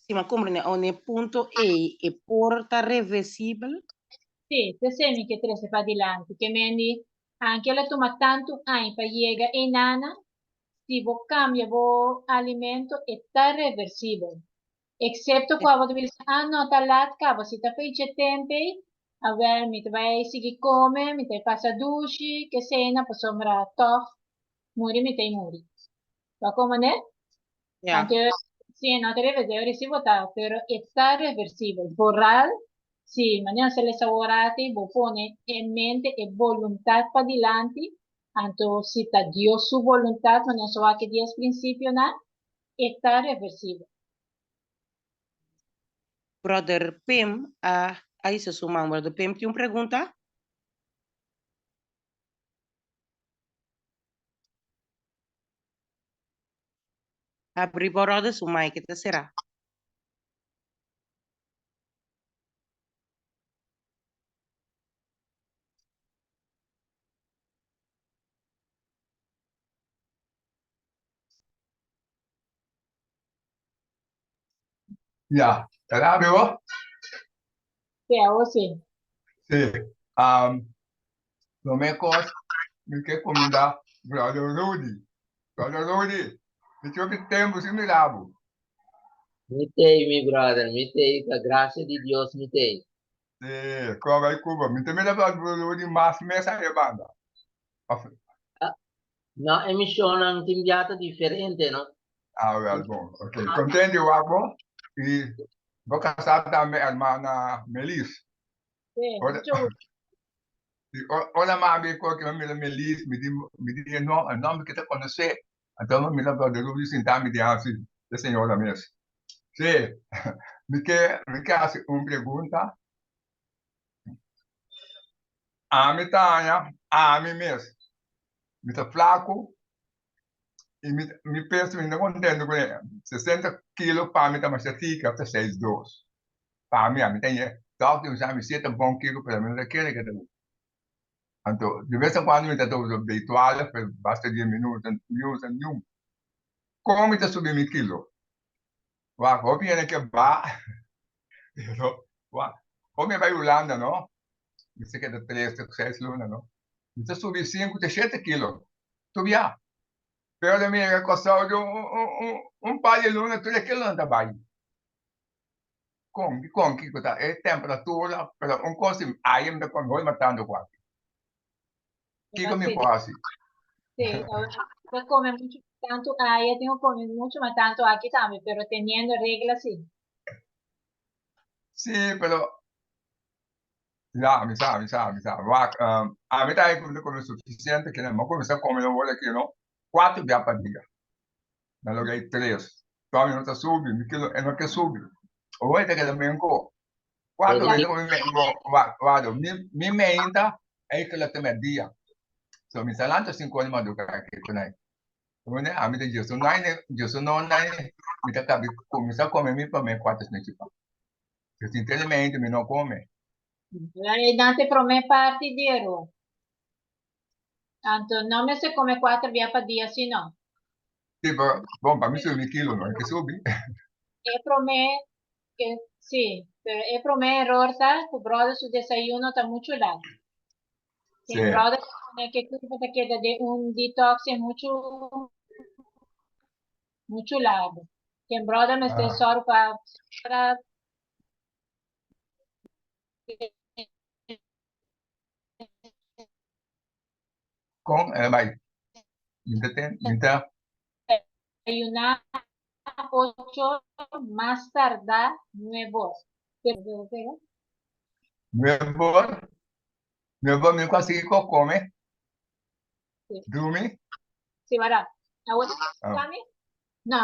si mi a komprendé, awor na e punto ei e por ta reversibel? Sí, ta esei mi ke trese padilanti. Ke men di, anke el a tuma tantu aña pa yega einana, si bo kambia bo alimento e ta reversibel. Eksepto ku abo ta bisa, ah no, ta lat kaba, si ta fecha tempu ei, awel mi ta bai sigui kome, mi ta bai pasa dushi, ke sena, pasobra tòg muri mi ta i muri. Bo a komprendé? Ja. Anto, si e no ta reversibel, si bo ta, pero e ta reversibel. Vooral si manera nos a lesa awor ati, bo pone e mente, e boluntat padilanti, anto si ta Dios su boluntat, manera nos a wak e dies prinsipionan, e ta reversibel. Brother Pim a a hisa su man. Brother Pim tin un pregunta? Habri bo brother su mic, e ta sera. Ya, ta rabi bo? Sí, awo sí. Sí. Um, promé kos, mi ke kumindá Brother Rudy. Brother Rudy, mi tin hopi tempu sin mira bo. Mi tei, mi brother, mi tei, pa gracia di Dios mi tei. Sí, kon bai ku bo? Mi ta mira Brother Rudy mas mes aye banda. Of, No, e misionnan tin bia ta diferente, no? Ah, wel bon. Ok. Content di wak bo. Y bo casá tambe hermana Melis. Sí, Ora, mucho gusto. sí, ora mami ko que mira Melis, mi di, mi di no, e nombre que te conoce. Anto mi mira brother Rudy sintá mi di ah, sí, e señora mes. Sí, mi ke, mi ke haci un pregunta. Ami ta haña ami mes. Mi ta flaku i mi mi peso mi no kontentu kuné. 60 kilo pa mi ta masha tika ta seis dos. Pa mi ami ta haña dòkter bisa mi si e ta bon kiko pero mi no ta kere ke ta bon. Anto de bes en kuando mi ta usa B12 pero basta dies mi no usa mi usa niun. Kon mi ta subi mi kilo? Wak hopi hende ke ba pero wak hopi hende bai Hulanda no mi ta keda tres te seis luna no mi ta subi sinku te shete kilo tur bia pero ora mi yega Kòrsou di un par di luna tur e kilonan ta bai kon dikon kiko ta e temperatura pero un kos si aye mi ta kome hopi matando ku aki kiko mi por hasi. Sí, ta come mucho tanto allá, tengo come mucho más tanto aquí también, pero teniendo reglas sí. Sí, pero ya, mi sa, mi sa, mi sa. Wak, um, ami ta ahí come come suficiente, que no comienza a comer ahora que no, cuatro bia pa dia. Na logra ahí tres. Todavía no ta subi, mi kilo, e no ke subi. Hoy te queda menco. Cuatro Pero veces mi me, wak, wak, mi, mi meinta, ahí que la te dia. So mi sa lanta cinco horas madruga que con ahí. Mane, ami ta djoso nine, djoso no nine, mi ta kabi kuminsá kome mi promé kuater snechi pan. So sin tene mente mi no kome. E nan ta e promé parti di eror. Anto no mester kome kuater bia pa dia si no. Si, pero bon pa mi subi mi kilo no e ke subi. E promé ke si, pero e promé eror ta ku bròder su desayuno ta muchu lat. Sí. Tin brother pone ke kurpa ta keda den un detox e muchu muchu largu. Tin brother mester Ah. sòru pa para Kon e bai? Mi ta ten, mi ta desayuná ocho mas tardá nuebor. Nuebor? Nuebor mi ku a sigui ko kome? Sí. Drumi? Sí, wara. Awor Ah. mi? No.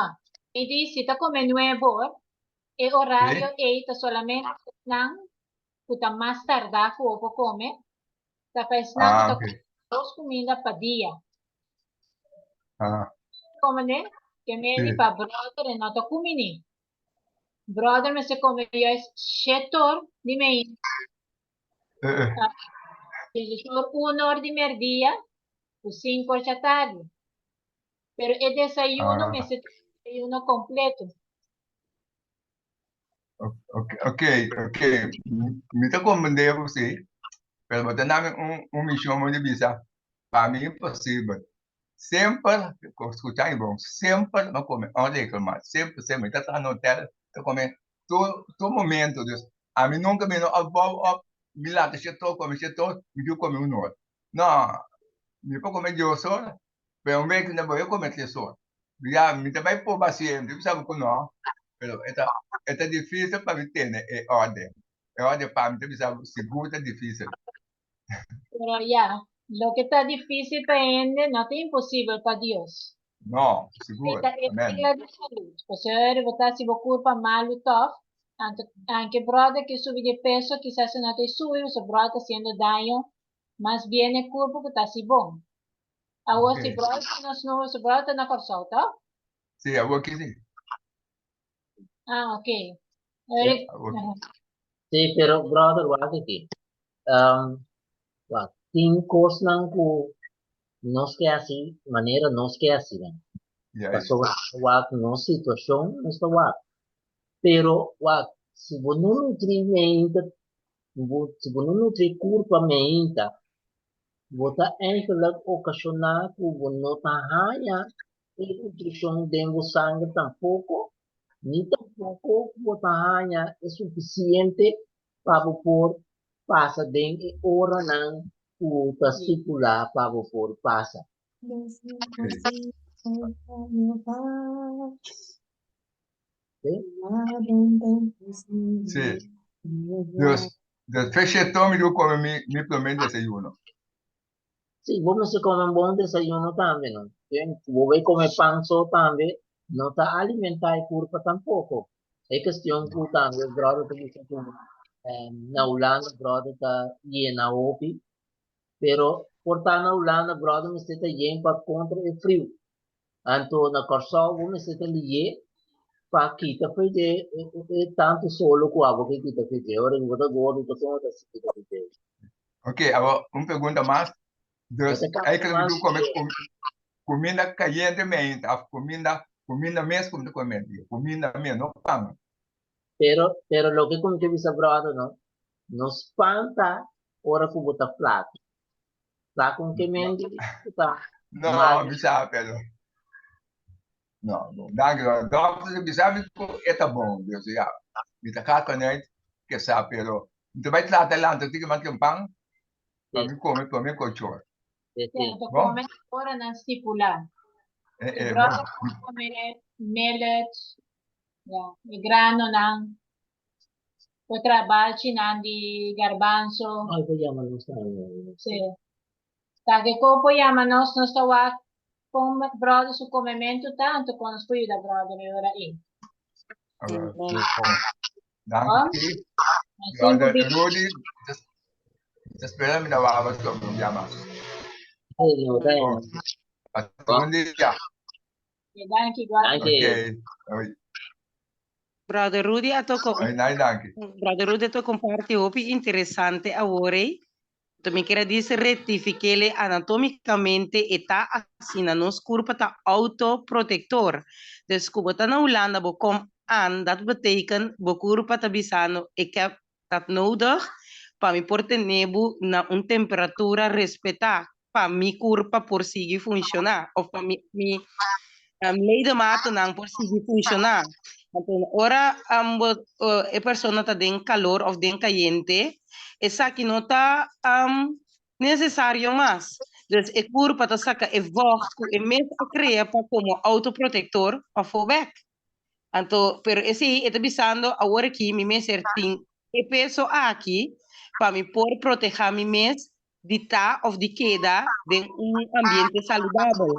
Mi di si ta kome nuebor, e orario Sí. ei ta solamente esnan ku ta mas tardá ku bo por kome, ta pa esnan ku Ah, ta ok. kome dos kuminda pa dia. Ah. Kome ne? Ke medi Sí. pa bròder e no ta kumini. Bròder mester kome juist shete or di meinta. Eh, eh. Or un or di merdia ku sinku or djatardi. Pero e desayuno Ah. mester ta un desayuno kompleto. Ok, ok, ok. Mi ta comprende bo si, pero bo ta dami un, un misión bo di bisa, pa mi imposibel. Semper, scucha mi bon, semper mi a come onregelmaat, semper, semper. Mi ta traha na hotel, ta come tur, tur momento. Dus, ami nunca mi no a bou op, mi lanta sheto, come sheto, mi tin come un or. No, mi por come dios or, Pero un vez cu bo a come tres or. Ya, mi ta bay proba siempre, mi sabi cu no, pero e ta, e ta dificil pa mi tene e orden. E orden pa mi ta bisa sigur ta dificil. Pero ya, loke ta dificil pa hende no ta imposibel pa Dios. No, sigur. E ta e Amen. regla di salud. Pasobra bo ta haci bo curpa malu tof, anto anke brother ke subi di peso kisas e no ta e subi, pasobra brother ta haciendo daño mas bien e curpa cu ta haci bon. Awor si Ok. bròder ta nos no, si bròder ta na Kòrsou, tòg? Sí, awor ki sí. Ah, ok. Eric, Awor ki. Sí, pero brother, wak aki. Um, wak, tin kosnan ku nos ke hasi manera nos ke hasi nan. Juist. Pasobra wak nos situashon, nos ta wak. Pero wak, si bo no nutri meinta, bo, si bo no nutri kurpa meinta, bo ta eigenlijk okashoná ku bo no ta haña e nutrishon den bo sanger tampoko, ni tampoko bo ta haña e sufisiente pa bo por pasa den e oranan ku ta stipulá pa bo por pasa. Sí. Dus, dus fecheto mi debe come mi, mi promé desayuno. Sí, bo mester come un bon desayuno tambe, no? Bo bay come pan so tambe, no ta alimentá e kurpa tampoko. E kestion ku tambe brother ta bisa ku na Hulanda brother ta yena hopi, pero por ta na Hulanda brother mester ta yen pa kontra e friu. Anto na Kòrsou bo mester ta lié pa kita for dje e tantu solo ku abo ke kita for dje. Ora ku bo ta gordo ta kon bo ta hasi kita for dje? Ok, awor un pregunta mas. Dus Bo ta ei kaba kere mi mas ku kome lié. kuminda kayente meinta of kuminda kuminda mes ku mi ta kome kuminda mes no pan. Pero pero loke ku mi ke bisa brother no, no spanta ora ku bo ta flaku. Sa con ke mente ku ta No, mal. mi sa pero no, no. Danki no. Dokter ta bisa mi ku e ta bon. Dus ya, mi ta gaat vanuit ke sa pero mi ta bai trata lanta tiki mas tempan pa mi kome prome kochor. Sí, Sí, sí. anto Bon? kome oranan stipulá. Eh, E eh, bon. bròder por kome millet, ya, e granonan. Por traha balchinan di garbanzo. Ay, por yama nos tambe. Sí. Ta ke kon por yama nos, nos ta wak kon brother su komementu ta, anto kon nos por yuda brother e ora ei. Danki. Brother Rudy, mi ta spera mi ta wak pa un dia mas. Hasta un dia. Danki, guarda. Danki. Ok. Brother Rudy a toca Ay, nay, danki. Brother Rudy a toca un parte hopi interesante awor ei. Entonces mi quiere dice rectifiquele anatómicamente e ta asina nos curpa ta autoprotector. Dus ku bo ta na Hulanda bo kom aan dat betekent bo curpa ta bisando ik heb dat nodig pa mi por tene bo na un temperatura respetá pa mi kurpa por sigui funshoná òf pa mi mi ledematonan por sigui funshoná. Anto ora bo e persona ta den kalor òf den kayente esaki no ta nesesario mas. Dus e kurpa ta saka e vògt ku e mes a krea pa komo outoprotektor pafó bèk. Anto, pero esei e ta bisando awor aki mi mester tin e peso aki pa mi por protehá mi mes di ta òf di keda den un ambiente saludabel.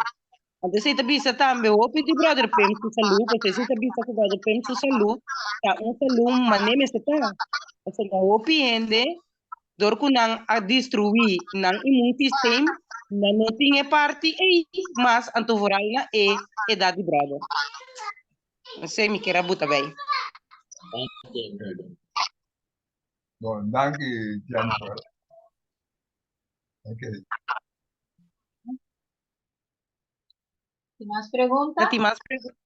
Anto esei ta bisa tambe hopi di Brother Pim su salú, pasobra esei ta bisa ku Brother Pim su salú ta un salú manera mester ta. Pasobra hopi hende dor ku nan a destruí nan immuunsysteem, nan no tin e parti ei mas, anto vooral na e edat di brother. Esei mi kier a buta bei. Bon, danki Jennifer. Okay. Tin mas pregunta? Tin mas pregunta?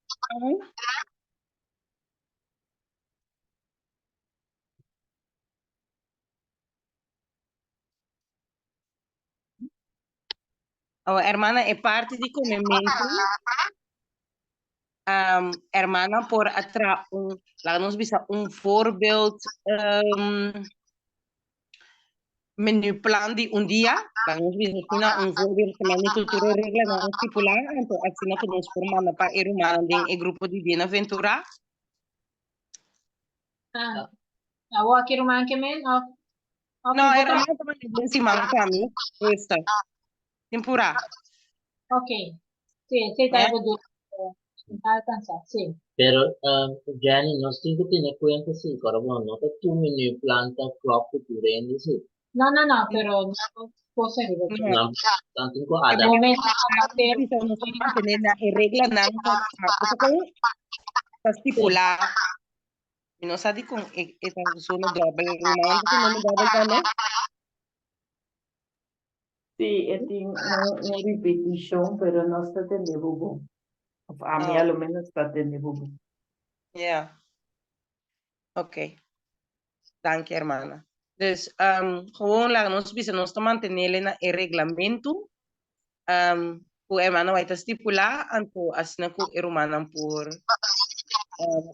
Oh, hermana, e parte di comementu, um, hermana por atra un, laat nos bisa un voorbeeld, um, menuplan di un dia, laat nos bisa asina un voorbeeld que mani cultura regla nan stipula, anto asina ku nos por manda pa e rumannan den e grupo di Bienaventura. Ah, awor aki ruman ke men of of No, mi e por ruman ta manda den siman pa mi, esta. Tempura. Ok. Sí, sí, ta Eh? algo duro. Ta alcansa, sí. Pero, um, Jenny, nos tin ku tene kuenta sí, kòrda bo, no ta tur menu plan ta klòp ku tur hende sí. No, no, no, pero no cosa riba dje. No. Nan, nan tin ku E adaptá. momento adapté. Bisa nos ta mantené na e reglanan ta ta kon ta stipulá. Mi no sa dikon e e ta sona dòbel. Ruman ta sona dòbel tambe? Sí, e tin un, un ripetishon, pero nos ta tende bo bon. Of ami Oh. a lo menos ta tende bo bon. Yeah. Ok. Danki, hermana. Dus, um, gewoon laga nos bisa nos ta mantenele na e reglamento um, ku hermana White a stipulá, anto asina ku e rumannan por um,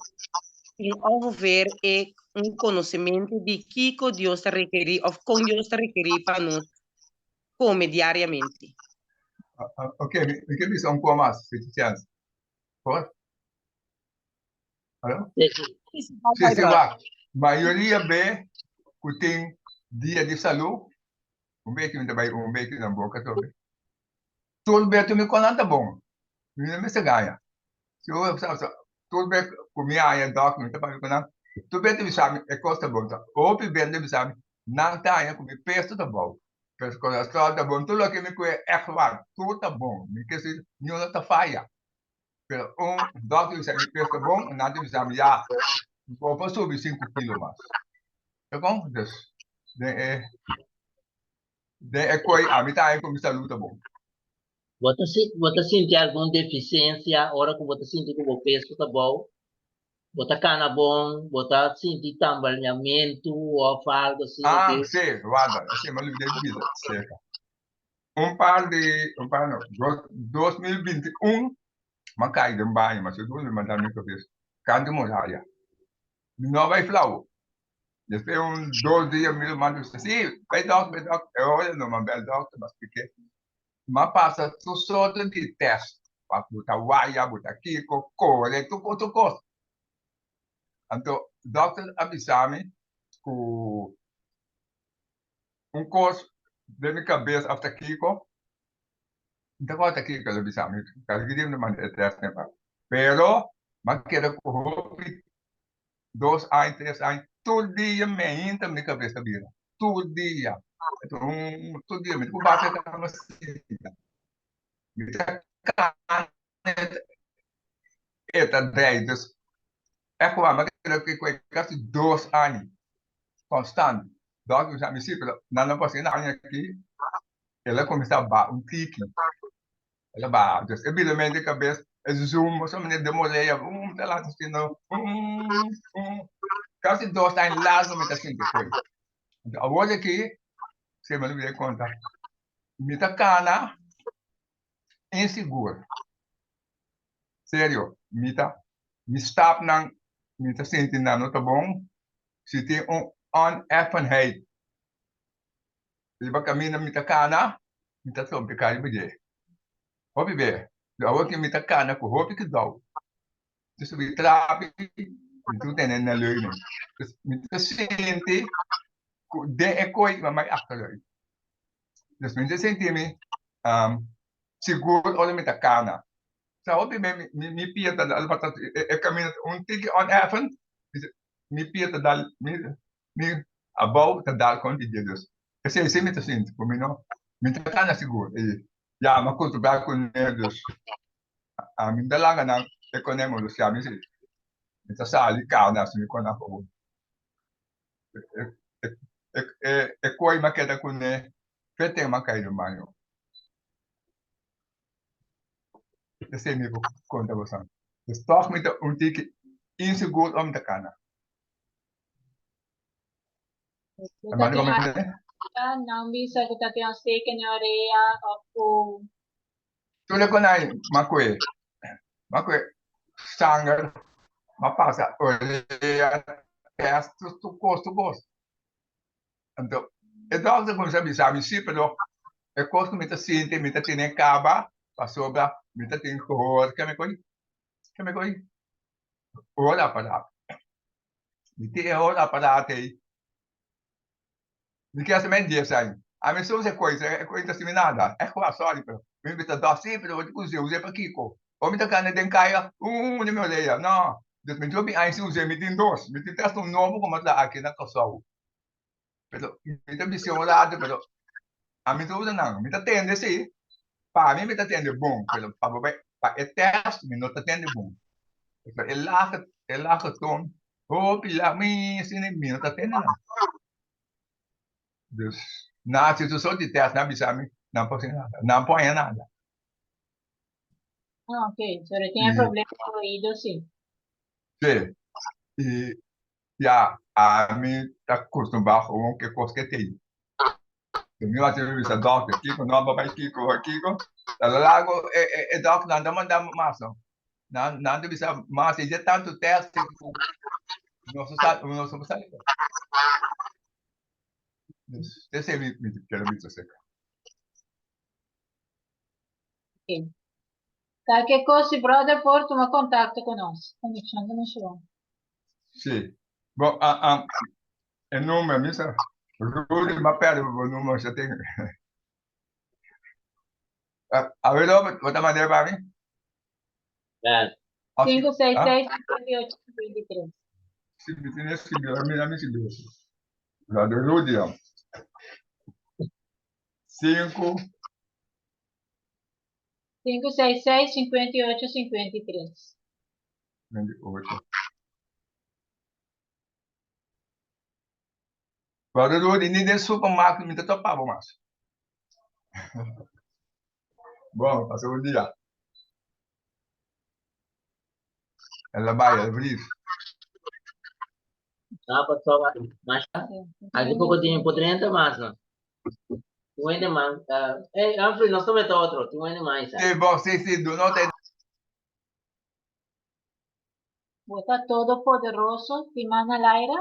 tin ongeveer e un konosementu di kiko Dios ta rekerí òf kon Dios ta rekerí pa nos kome diariamente. Ok, mi ke bisa un kos mas, si chèns. Por? Alo? Sí, sí. Sí, sí, wak. Mayoria be ku tin dia di salú, un beki mi ta bai un beki na boka tobe. Tur be tur mi konan ta bon. Mi no mester gaña. Si bo sa sa tur be ku mi haña dòkter mi ta papia ku nan, tur be ta bisa mi e kos ta bon. Ta hopi be ta bisa mi nan ta haña ku mi peso ta bou. Pero kolesterol ta bon. Tur loke mi kue ègt waar, tur ta bon. Mi ke si niun no ta faya. Pero un dokter bisa mi peso ta bon, un ander bisa mi ya, bo por subi sinku kilo mas. Ta kon? Dus, den e, den e koi ami ta haña ku mi salú ta bon. Bo ta si, bo ta sinti algun deficiencia ora ku bo ta sinti ku bo peso ta bou? Bo ta kana bon? Bo ta sinti tambaleamentu òf algo asina Ah, ki? sí, warda, esei mi a lubida di bisa serka. Un par di, un par no, dos, 2021, m'a kai den baño, ma sigur mi manda mi kabes kantu muraya. Mi no a bai flau. Despues un dos dia mi ruman bisa, sí, bai dòkter, bai dòkter. E ora no m'a bel dòkter, m'a splik'é. M'a pasa tur sorto di tèst, pa buta waya, buta kiko, kore, tur tur kos. Anto dòkter a bisa mi ku Un kos den mi kabes af ta kiko, mi ta kòrda kiko el a bisa mi, kasi ki dia mi ta manda e tèst n'e pa. Pero mi a keda ku hopi dos aña, tres aña, tur dia meinta mi kabes ta bira, tur dia, tur dia mi ta ku bati e kama sinta, mi ta kana e ta drei. Dus e ku ami a keda ku e kasi dos aña konstant. Dòkter bisa mi si, pero nan no por hasi nada aki. El a kuminsá baha un tiki. El a baha. Dus e bira mente kabes, e zoom, so manera den morea, um, ta lanta asina, um, um. Kasi dos aña largu mi ta sinti koe. Anto awor aki, si mi a lubida konta, mi ta kana insigur. Serio, mi ta, mi stapnan, mi ta sinti nan no ta bon. Si tin un oneffenheid riba kaminda mi ta kana, mi ta trompiká riba dje. Hopi be, awor ki mi ta kana ku hopi kudou, mi ta subi trapi, mi tur tene na leuning. Dus mi ta sinti ku den e koi mi a mai achteruit. Dus mi ta sinti mi sigur ora mi ta kana. Sa hopi be mi pia ta dal pa e kaminda ta un tiki oneffen, mi pia ta dal mi abou ta dal kontra dje. Dus esei si mi ta sinti ku mi no mi ta kana sigur. I ya mi a kustumbrá kuné dus ami no ta laga nan e koné molestiá mi si. Mi ta sali kana si mi koná fogo. E koi mi a keda kuné fe ten mi a kai den baño. Esei mi por konta boso. Dus tòg mi ta un tiki insigur ora mi ta kana. Bo ta tin nan bisa ku ta tin un steken den orea òf ku. Tur e konai m'a kue, m'a kue sanger, m'a pasa orea, tèst, tur kos, tur kos. Anto e dòkter kuminsá bisa mi, si, pero e kos ku mi ta sinti mi ta tene kaba pasobra mi ta tin gehoor. Ke mi ko'i? Ke mi ko'i? Hooraparaat. Mi tin e hooraparaat ei. Mi kier men dies aña. Ami soms e ko'i, e ko'i no ta sirbi nada. Ègt waar, sòri, pero mi bisa dòk, si, pero bo tin ku us'é, us'é pakiko? Ora mi ta kanda den kaya, un di mi orea. No. Dus mi djobi aña sin us'é, mi tin dos. Mi tin tèst un nobo ku mi a traha aki na Kòrsou. Pero mi ta bis'é un rato, pero ami ta usa nan. Mi ta tende si, pa mi mi ta tende bon, pero pa bo bai pa e tèst mi no ta tende bon. Pasobra e laga, e laga ton hopi laga, mi asina mi no ta tende nan. Dus nan hasi tur sort di tèst, nan bisa mi nan por hasi nada, nan por haña nada. Ah, ok. Pero tin e problema di oido, si. Si. I. Ya, ami ta kustumbrá gewoon ku e kos ke tei. Mi wak mi bisa dòkter, kiko no bo bai kiko kiko? Ta lago e e e dòkternan ta manda mas no. Nan nan ta bisa mas e dje tantu tèst ku nos no sa nos no por sa. Dus esei mi mi kere bisa aserka. Ok. Cualkier cos si brother por tuma contacto cu nos. Conexion ta masha bon. Sí. Bon, ah, ah, e numero, mi sa, Rudy, m'a perde bo numero, sa tin. A ver, bo ta mand'é pa mi? Ja. 5, 6, 6, 58, 53. Sí, mi tin escribi, mi mi escribi. Brother Rudy, 5. 5, 6, 6, 58, 53. 58. Brother Rudy, ni den supermarket mi ta topa bo mas. Bon, pasa bon dia. El a bai, el vries. Ah, pasó, mas aquí poco tiempo, 30 más, ¿no? Tin hende mas. Hey, Humphrey, nos ta mete otro. Tin hende mas, Isaac. Sí, bo, sí, sí, do not. Bo ta todopoderoso, tin man al aire?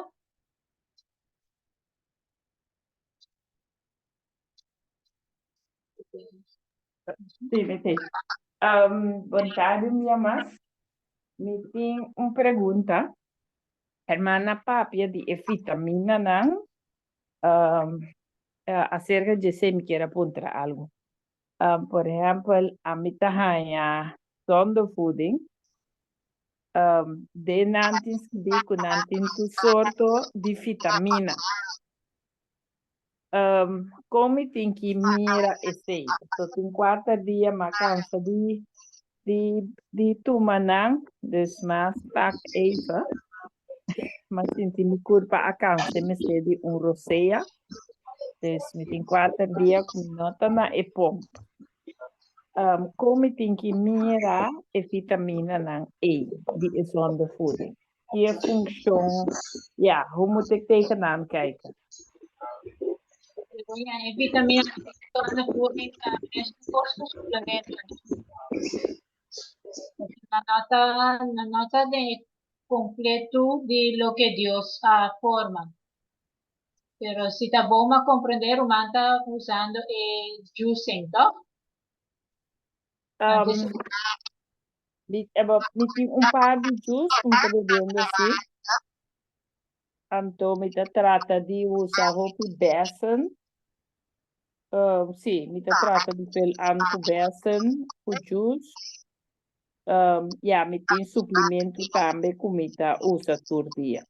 Sí, mi tin. Um, bon tarde, un dia mas. Mi tin un pregunta. Hermana papia di e vitaminanan. Um, uh, acerca di esei mi kier a puntra algo. Um, por ehempel, ami ta haña zondevoeding. Um, den nan tin skibí ku nan tin tur sorto di vitamina. Um, kon mi tin ki mira esei? So tin kuater dia m'a kansa di di di tuma nan, dus m'a stak even. M'a sinti mi kurpa a kansa i mester di un rosea. Dus mi tin kuater dia ku mi no ta na e pomp. Um, kon mi tin ki mira e vitaminanan ei di e zondevoeding? Ki e funshon, ja, hoe moet ik tegenaan kijken? Ja, e vitamina zondevoeding ta mesun kos ku suplemento. Nan no ta, nan no ta den e kompleto di loke Dios a forma. Pero si ta bon pa komprendé, ruman ta usando e juicing, toch? Um, mi, eh, mi tin un par di juice ku mi ta bebiendo sí. Anto mi ta trata di usa hopi bessen. Um, sí, mi ta trata di vul aan ku bessen, ku juice. Um, ja, mi tin suplemento tambe ku mi ta usa tur dia.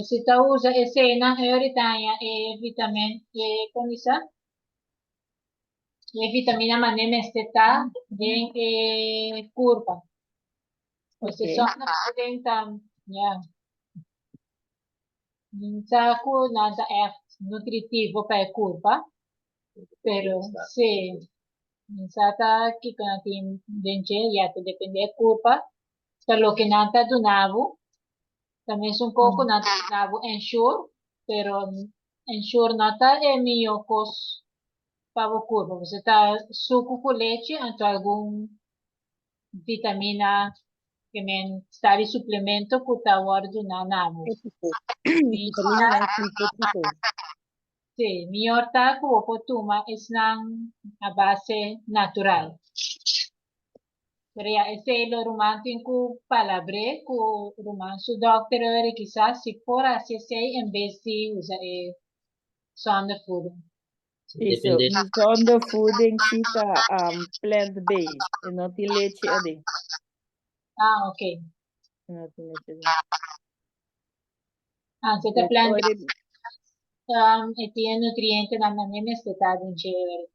Si ta usa eseinan, e ahorita haña e vitamin, e kon bisa? E vitamina mane mester ta den e kurpa. Pues si son den ta, ja. Sa ku nan ta ègt nutritivo pa e kurpa, pero si sa ta kiko nan tin den dje, ya ta depende e kurpa, ta loke nan ta duna bo, ta mesun kos ku nan ta duna bo Ensure, pero Ensure no ta e mihó kos pa bo kurpa, pasobra ta suku ku lechi anto algun vitamina ke men sta di suplemento ku ta wòrdu duna na bo. Sí, mihor ta ku bo por tuma esnan a base natural. Pero ya esei lo ruman tin ku palabr'é ku ruman su dòkter ora kisas si por hasi esei en bes di usa e zondevoeding. Sí, so mi zondevoeding sí ta um, plant based, e no tin lechi aden. Ah, ok. E no tin lechi aden. Ah, si ta Dus plant ora based, um, e tin e nutrientenan nan e mester ta den dje ora.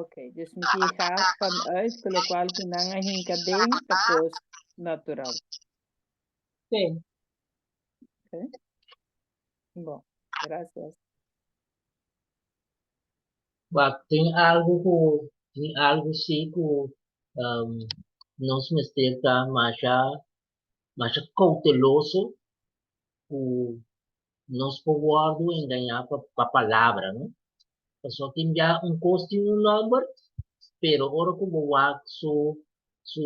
Ok, dus mi tin ga vanuit ku lokual ku nan a hinka den ta kos natural. Sí. Ok. Bon, gracias. Wak, tin algu ku, tin algu si ku um, nos mester ta masha. Masha kouteloso ku nos por wòrdu engañá pa pa palabra, no? Pasobra tin bia un kos tin un nòmber, pero ora ku bo wak su su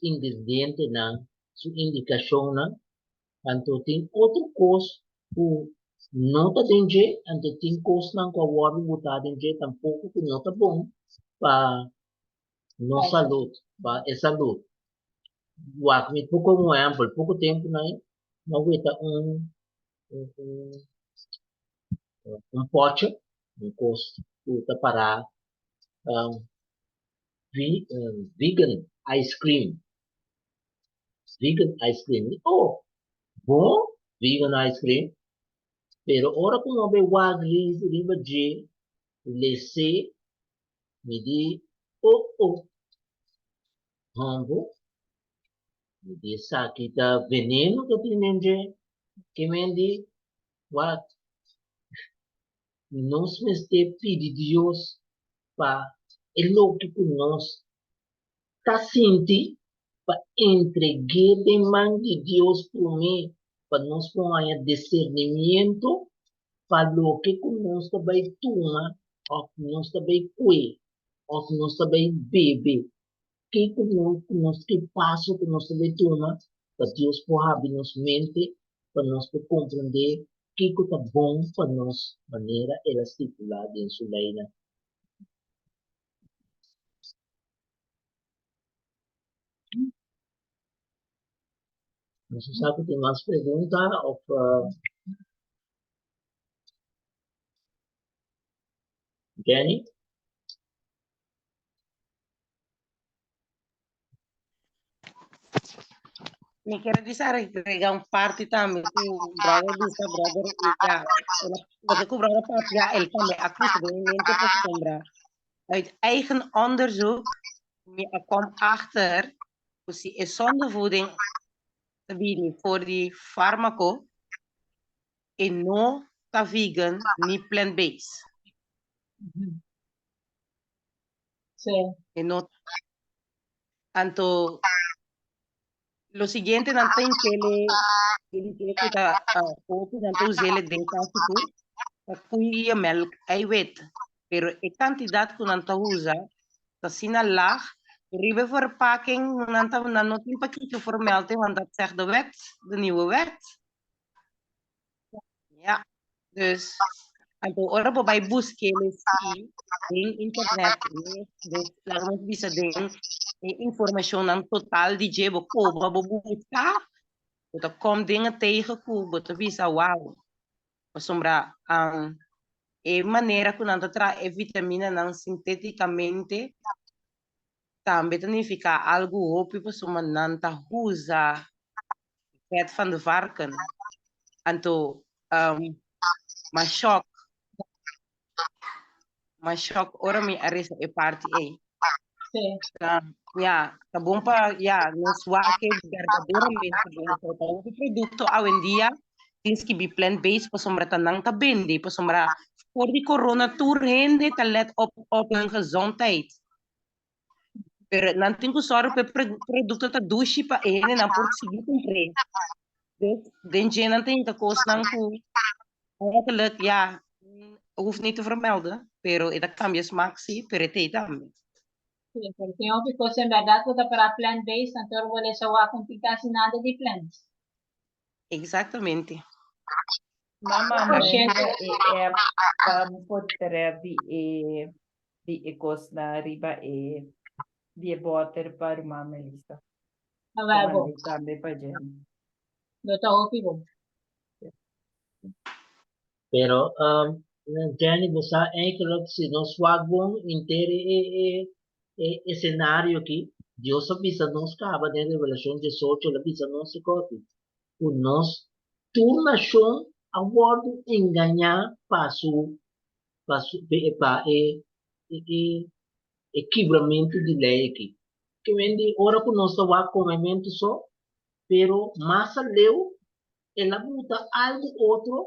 ingredientenan, su indikashonnan, anto tin otro kos ku no ta den dje, anto tin kosnan ku a wòrdu botá den dje tampoko ku no ta bon pa nos salud, pa e salud. Wak mi por komo un ehèmpel, poko tempu nan mi a weta un un pòche, un kos ku ta pará vegan ice cream, vegan ice cream. Mi, oh, bon, vegan ice cream. Pero ora ku mi a bai wak riba dje, les'é, mi di, oh oh, Hombo, mi di esaki ta veneno ta tin den dje, ke men di, wak, nos mester pidi Dios pa e loke ku nos ta sinti pa entreg'é den man di Dios promé pa nos por haña discernimiento pa loke ku nos ta bai tuma òf nos ta bai kue òf nos ta bai bebe. Kiko nos, ki paso ku nos ta bai tuma pa Dios por habri nos mente pa nos por komprendé kiko ta bon pa nos manera el a stipulá den su leinan. No sa ku tin mas pregunta òf Jenny? Mi quiero bisa agrega un parte tambe ku brother bisa brother ya loke ku brother papia el tambe a cruza den mi mente pasobra uit eigen onderzoek mi a kom achter ku si e zondevoeding ta bini for di farmako e no ta vegan ni plant based. Sí. E no Anto lo siguiente nan ta inkele inkele ku ta uh, hopi nan ta usele den kasi tur ta koeie melk eiwit. Pero e kantidat ku nan ta usa ta asina laag riba e verpakking nan ta nan no tin pakiko vermeld want dat zegt de wet, de nieuwe wet. Ja, dus anto ora bo bai buskele si den internet dus laga nos bisa den e informashonnan total di dje bo koba bo buska bo ta kom dingen tegen ku bo ta bisa wow pasobra e manera ku nan ta traha e vitaminanan sintetikamente tambe ta nifiká algu hopi pasobra nan ta usa vet van de varken. Anto um, ma shock. Ma shock ora mi a resa e parti ei. Sí. Ta, ja, ta bon pa, ja, nos wak verdaderamente bon. Pa ta hopi producto awendia tin skibi plant-based pasobra ta nan ta bende, pasobra for di corona tur hende ta let op op hun gezondheid. Pero nan tin ku sòru ku e produkto ta dushi pa e hendenan por sigui kumpr'é. Dus den dje nan ta hinka kosnan ku eigenlijk ja, hoeft niet te vermelden, pero e ta kambia smaak sí, pero e t'ei tambe. Sí, pero tin hopi kos en bèrdat ku ta para plant based, anto ora bo lesa wak no tin kasi nada di plant. Exactamente. Mama Oshente. manda e app pa potret di e di e kosnan riba e di e boter pa ruman Melissa. A Ta bai bo. mand'é tambe pa Jenny. Lo ta hopi bon. Pero um, Jenny, bo sa eigenlijk si nos wak bon inter e e e escenario aki, Dios a bisa nos kaba den Revelacion 18, el a bisa nos e kos aki, ku nos tur nashon a wòrdu engañá pa su pa su pa e e e kibramentu di lei aki. Ke men di ora ku nos ta wak komementu so, pero mas aleu el a buta algu otro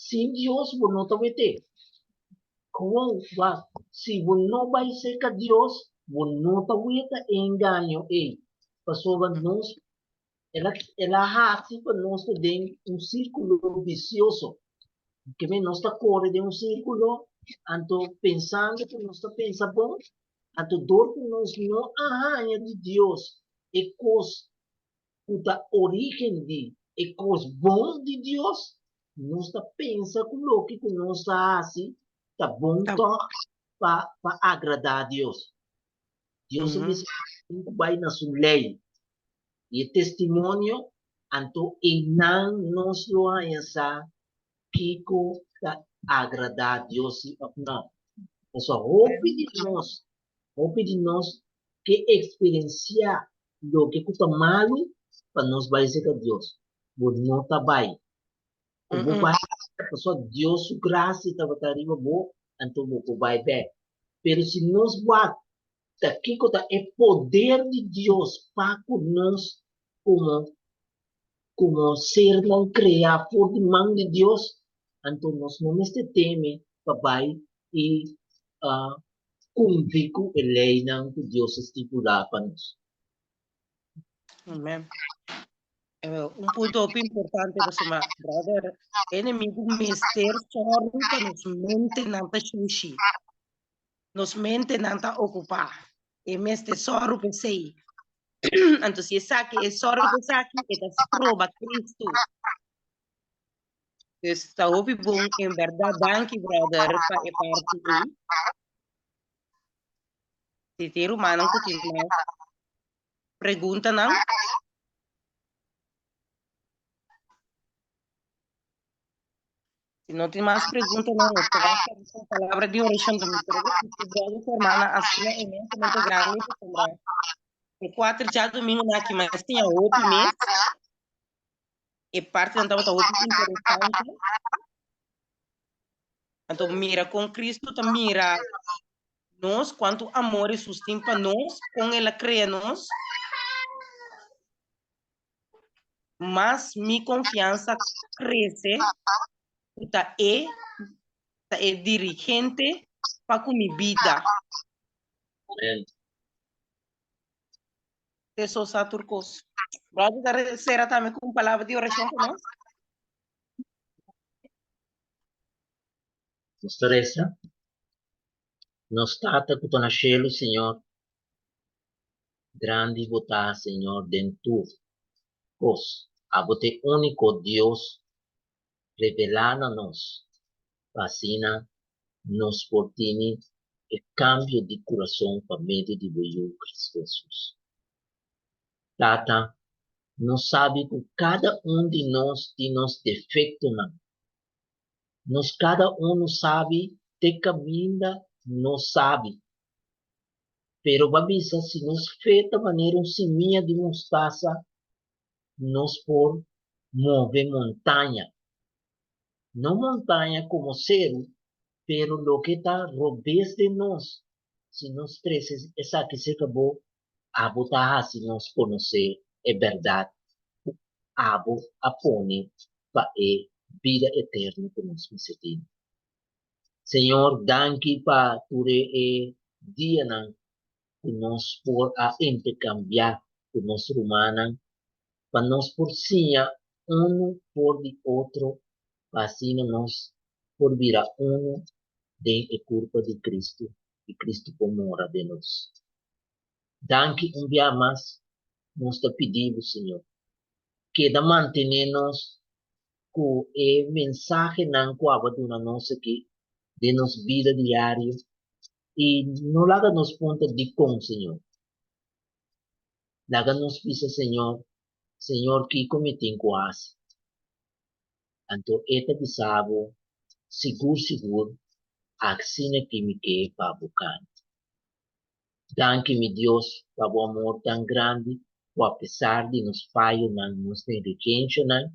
sin Dios bo no ta wet'é. Gewoon wak, si bo no bai serka Dios bo no ta weta e engaño ei, pasobra nos. El a, el a hasi pa nos ta den un sírkulo bisioso. Ke men nos ta kore den un sírkulo, anto pensando ku nos ta pensa bon, anto dor ku nos no a haña di Dios e kos ku ta orígen di e kos bon di Dios, nos ta pensa ku loke ku nos ta hasi ta bon tòg pa pa agradá Dios. Dios a bisa tin ku bai na su lei i e testimonio, anto einan nos lo haña sa kiko ta agradá Dios si òf nò. Pasobra hopi di nos, hopi di nos ke eksperensiá loke ku ta malu pa nos bai serka Dios. Bo no ta bai. Ku bo bai pasobra Dios su grasia tabata riba bo, anto bo por bai bèk. Pero si nos wak ta kiko ta e poder di Dios pa ku nos komo komo sernan kreá for di man di Dios, anto nos no mester teme pa bai i kumpli ku e leinan ku Dios a stipulá pa nos. Amen. Un punto hopi importante pasobra, brother, enemigo mester sòru pa nos mentenan ta shushi. Nos mentenan ta okupá. E mester sòru pa esei. Anto si esaki e sòru pa esaki, e ta stroba Cristo. Dus ta hopi bon, en bèrdat, danki brother pa e parti ei. Si tin rumannan ku tin mas preguntanan. Si no tin mas preguntanan, nos ta bai sera ku palabra di orashon. Mi ta gradisí brother ku hermana asina inmensamente grandi pasobra e kuater djadumingunan aki mi a siña hopi mes. E partinan tabata hopi interesante. Anto mira kon Cristo ta mira nos, kuantu amor Hesus tin pa nos, kon El a krea nos. Mas mi konfiansa krese ku ta E ta e dirigente pa ku mi bida. Amen. Eso sa tur kos. Brother ta sera tambe ku un palabra di orashon pa nos. Nos ta resa. Nos Tata ku ta na shelu, Señor, grandi bo ta, Señor, den tur kos. Abo ta e úniko Dios revelá na nos, pa asina nos por tini e kambio di kurason pa medio di bo Yu, Kristu Hesus. Tata, nos sabi ku kada un di nos tin nos defektonan. Nos kada unu sabi te kaminda nos sabi. Pero bo a bisa si nos fe ta manera un simia di mostasa, nos por move montaña. No montaña komo seru, pero loke ta robes den nos, si nos trese esaki serka bo, abo ta hasi nos konosé e bèrdat ku abo a pone pa e bida eterno ku nos mester tin. Señor, danki pa tur e dianan ku nos por a interkambiá ku nos rumannan pa nos por siña unu for di otro pa asina nos por bira unu den e kurpa di Kristu i Kristu por mora den nos. Danki un bia mas nos ta pidi bo Señor, keda mantené nos ku e mensahenan ku abo a duna nos aki den nos bida diario i no laga nos puntra dikon Señor. Laga nos bisa Señor, Señor kiko mi tin ku hasi? Anto E ta bisa bo, Sigur sigur, asina ki mi ke pa bo kanta. Danki mi Dios pa bo amor tan grandi ku apesar di nos fayonan, nos negligenshanan,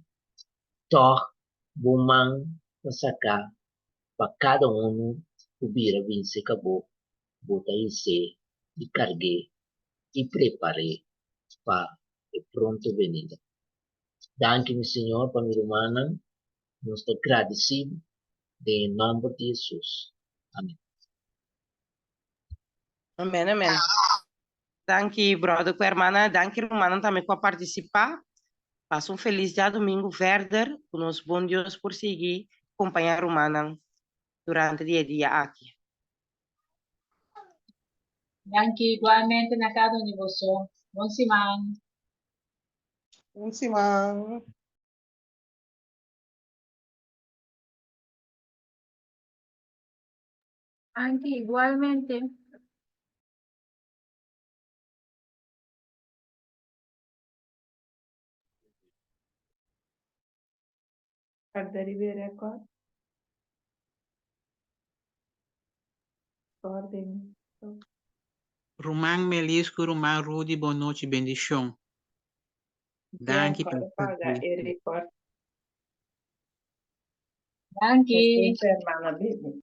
tòg bo man ta saka pa kada unu ku bira binse ka bo, bo ta his'é i karg'é i prepar'é pa e pronto benida. Danki mi Señor pa mi rumannan, nos ta gradisí bo den e nòmber di Hesus. Amen. Amen, amen. Danki brother ku hermana, danki rumannan tambe ku a partisipá. Pasa un felis djadumingu verder, ku nos bon Dios por sigui kompañá rumannan durante di e dia aki. Danki igualmente na kada un di boso. Bon siman. Bon siman. Danki igualmente. Guarda riba e record. Recording. Ruman Melis ku Ruman Rudy bon nochi bendishon. Danki pa paga e record. Danki. Hermana Bibi.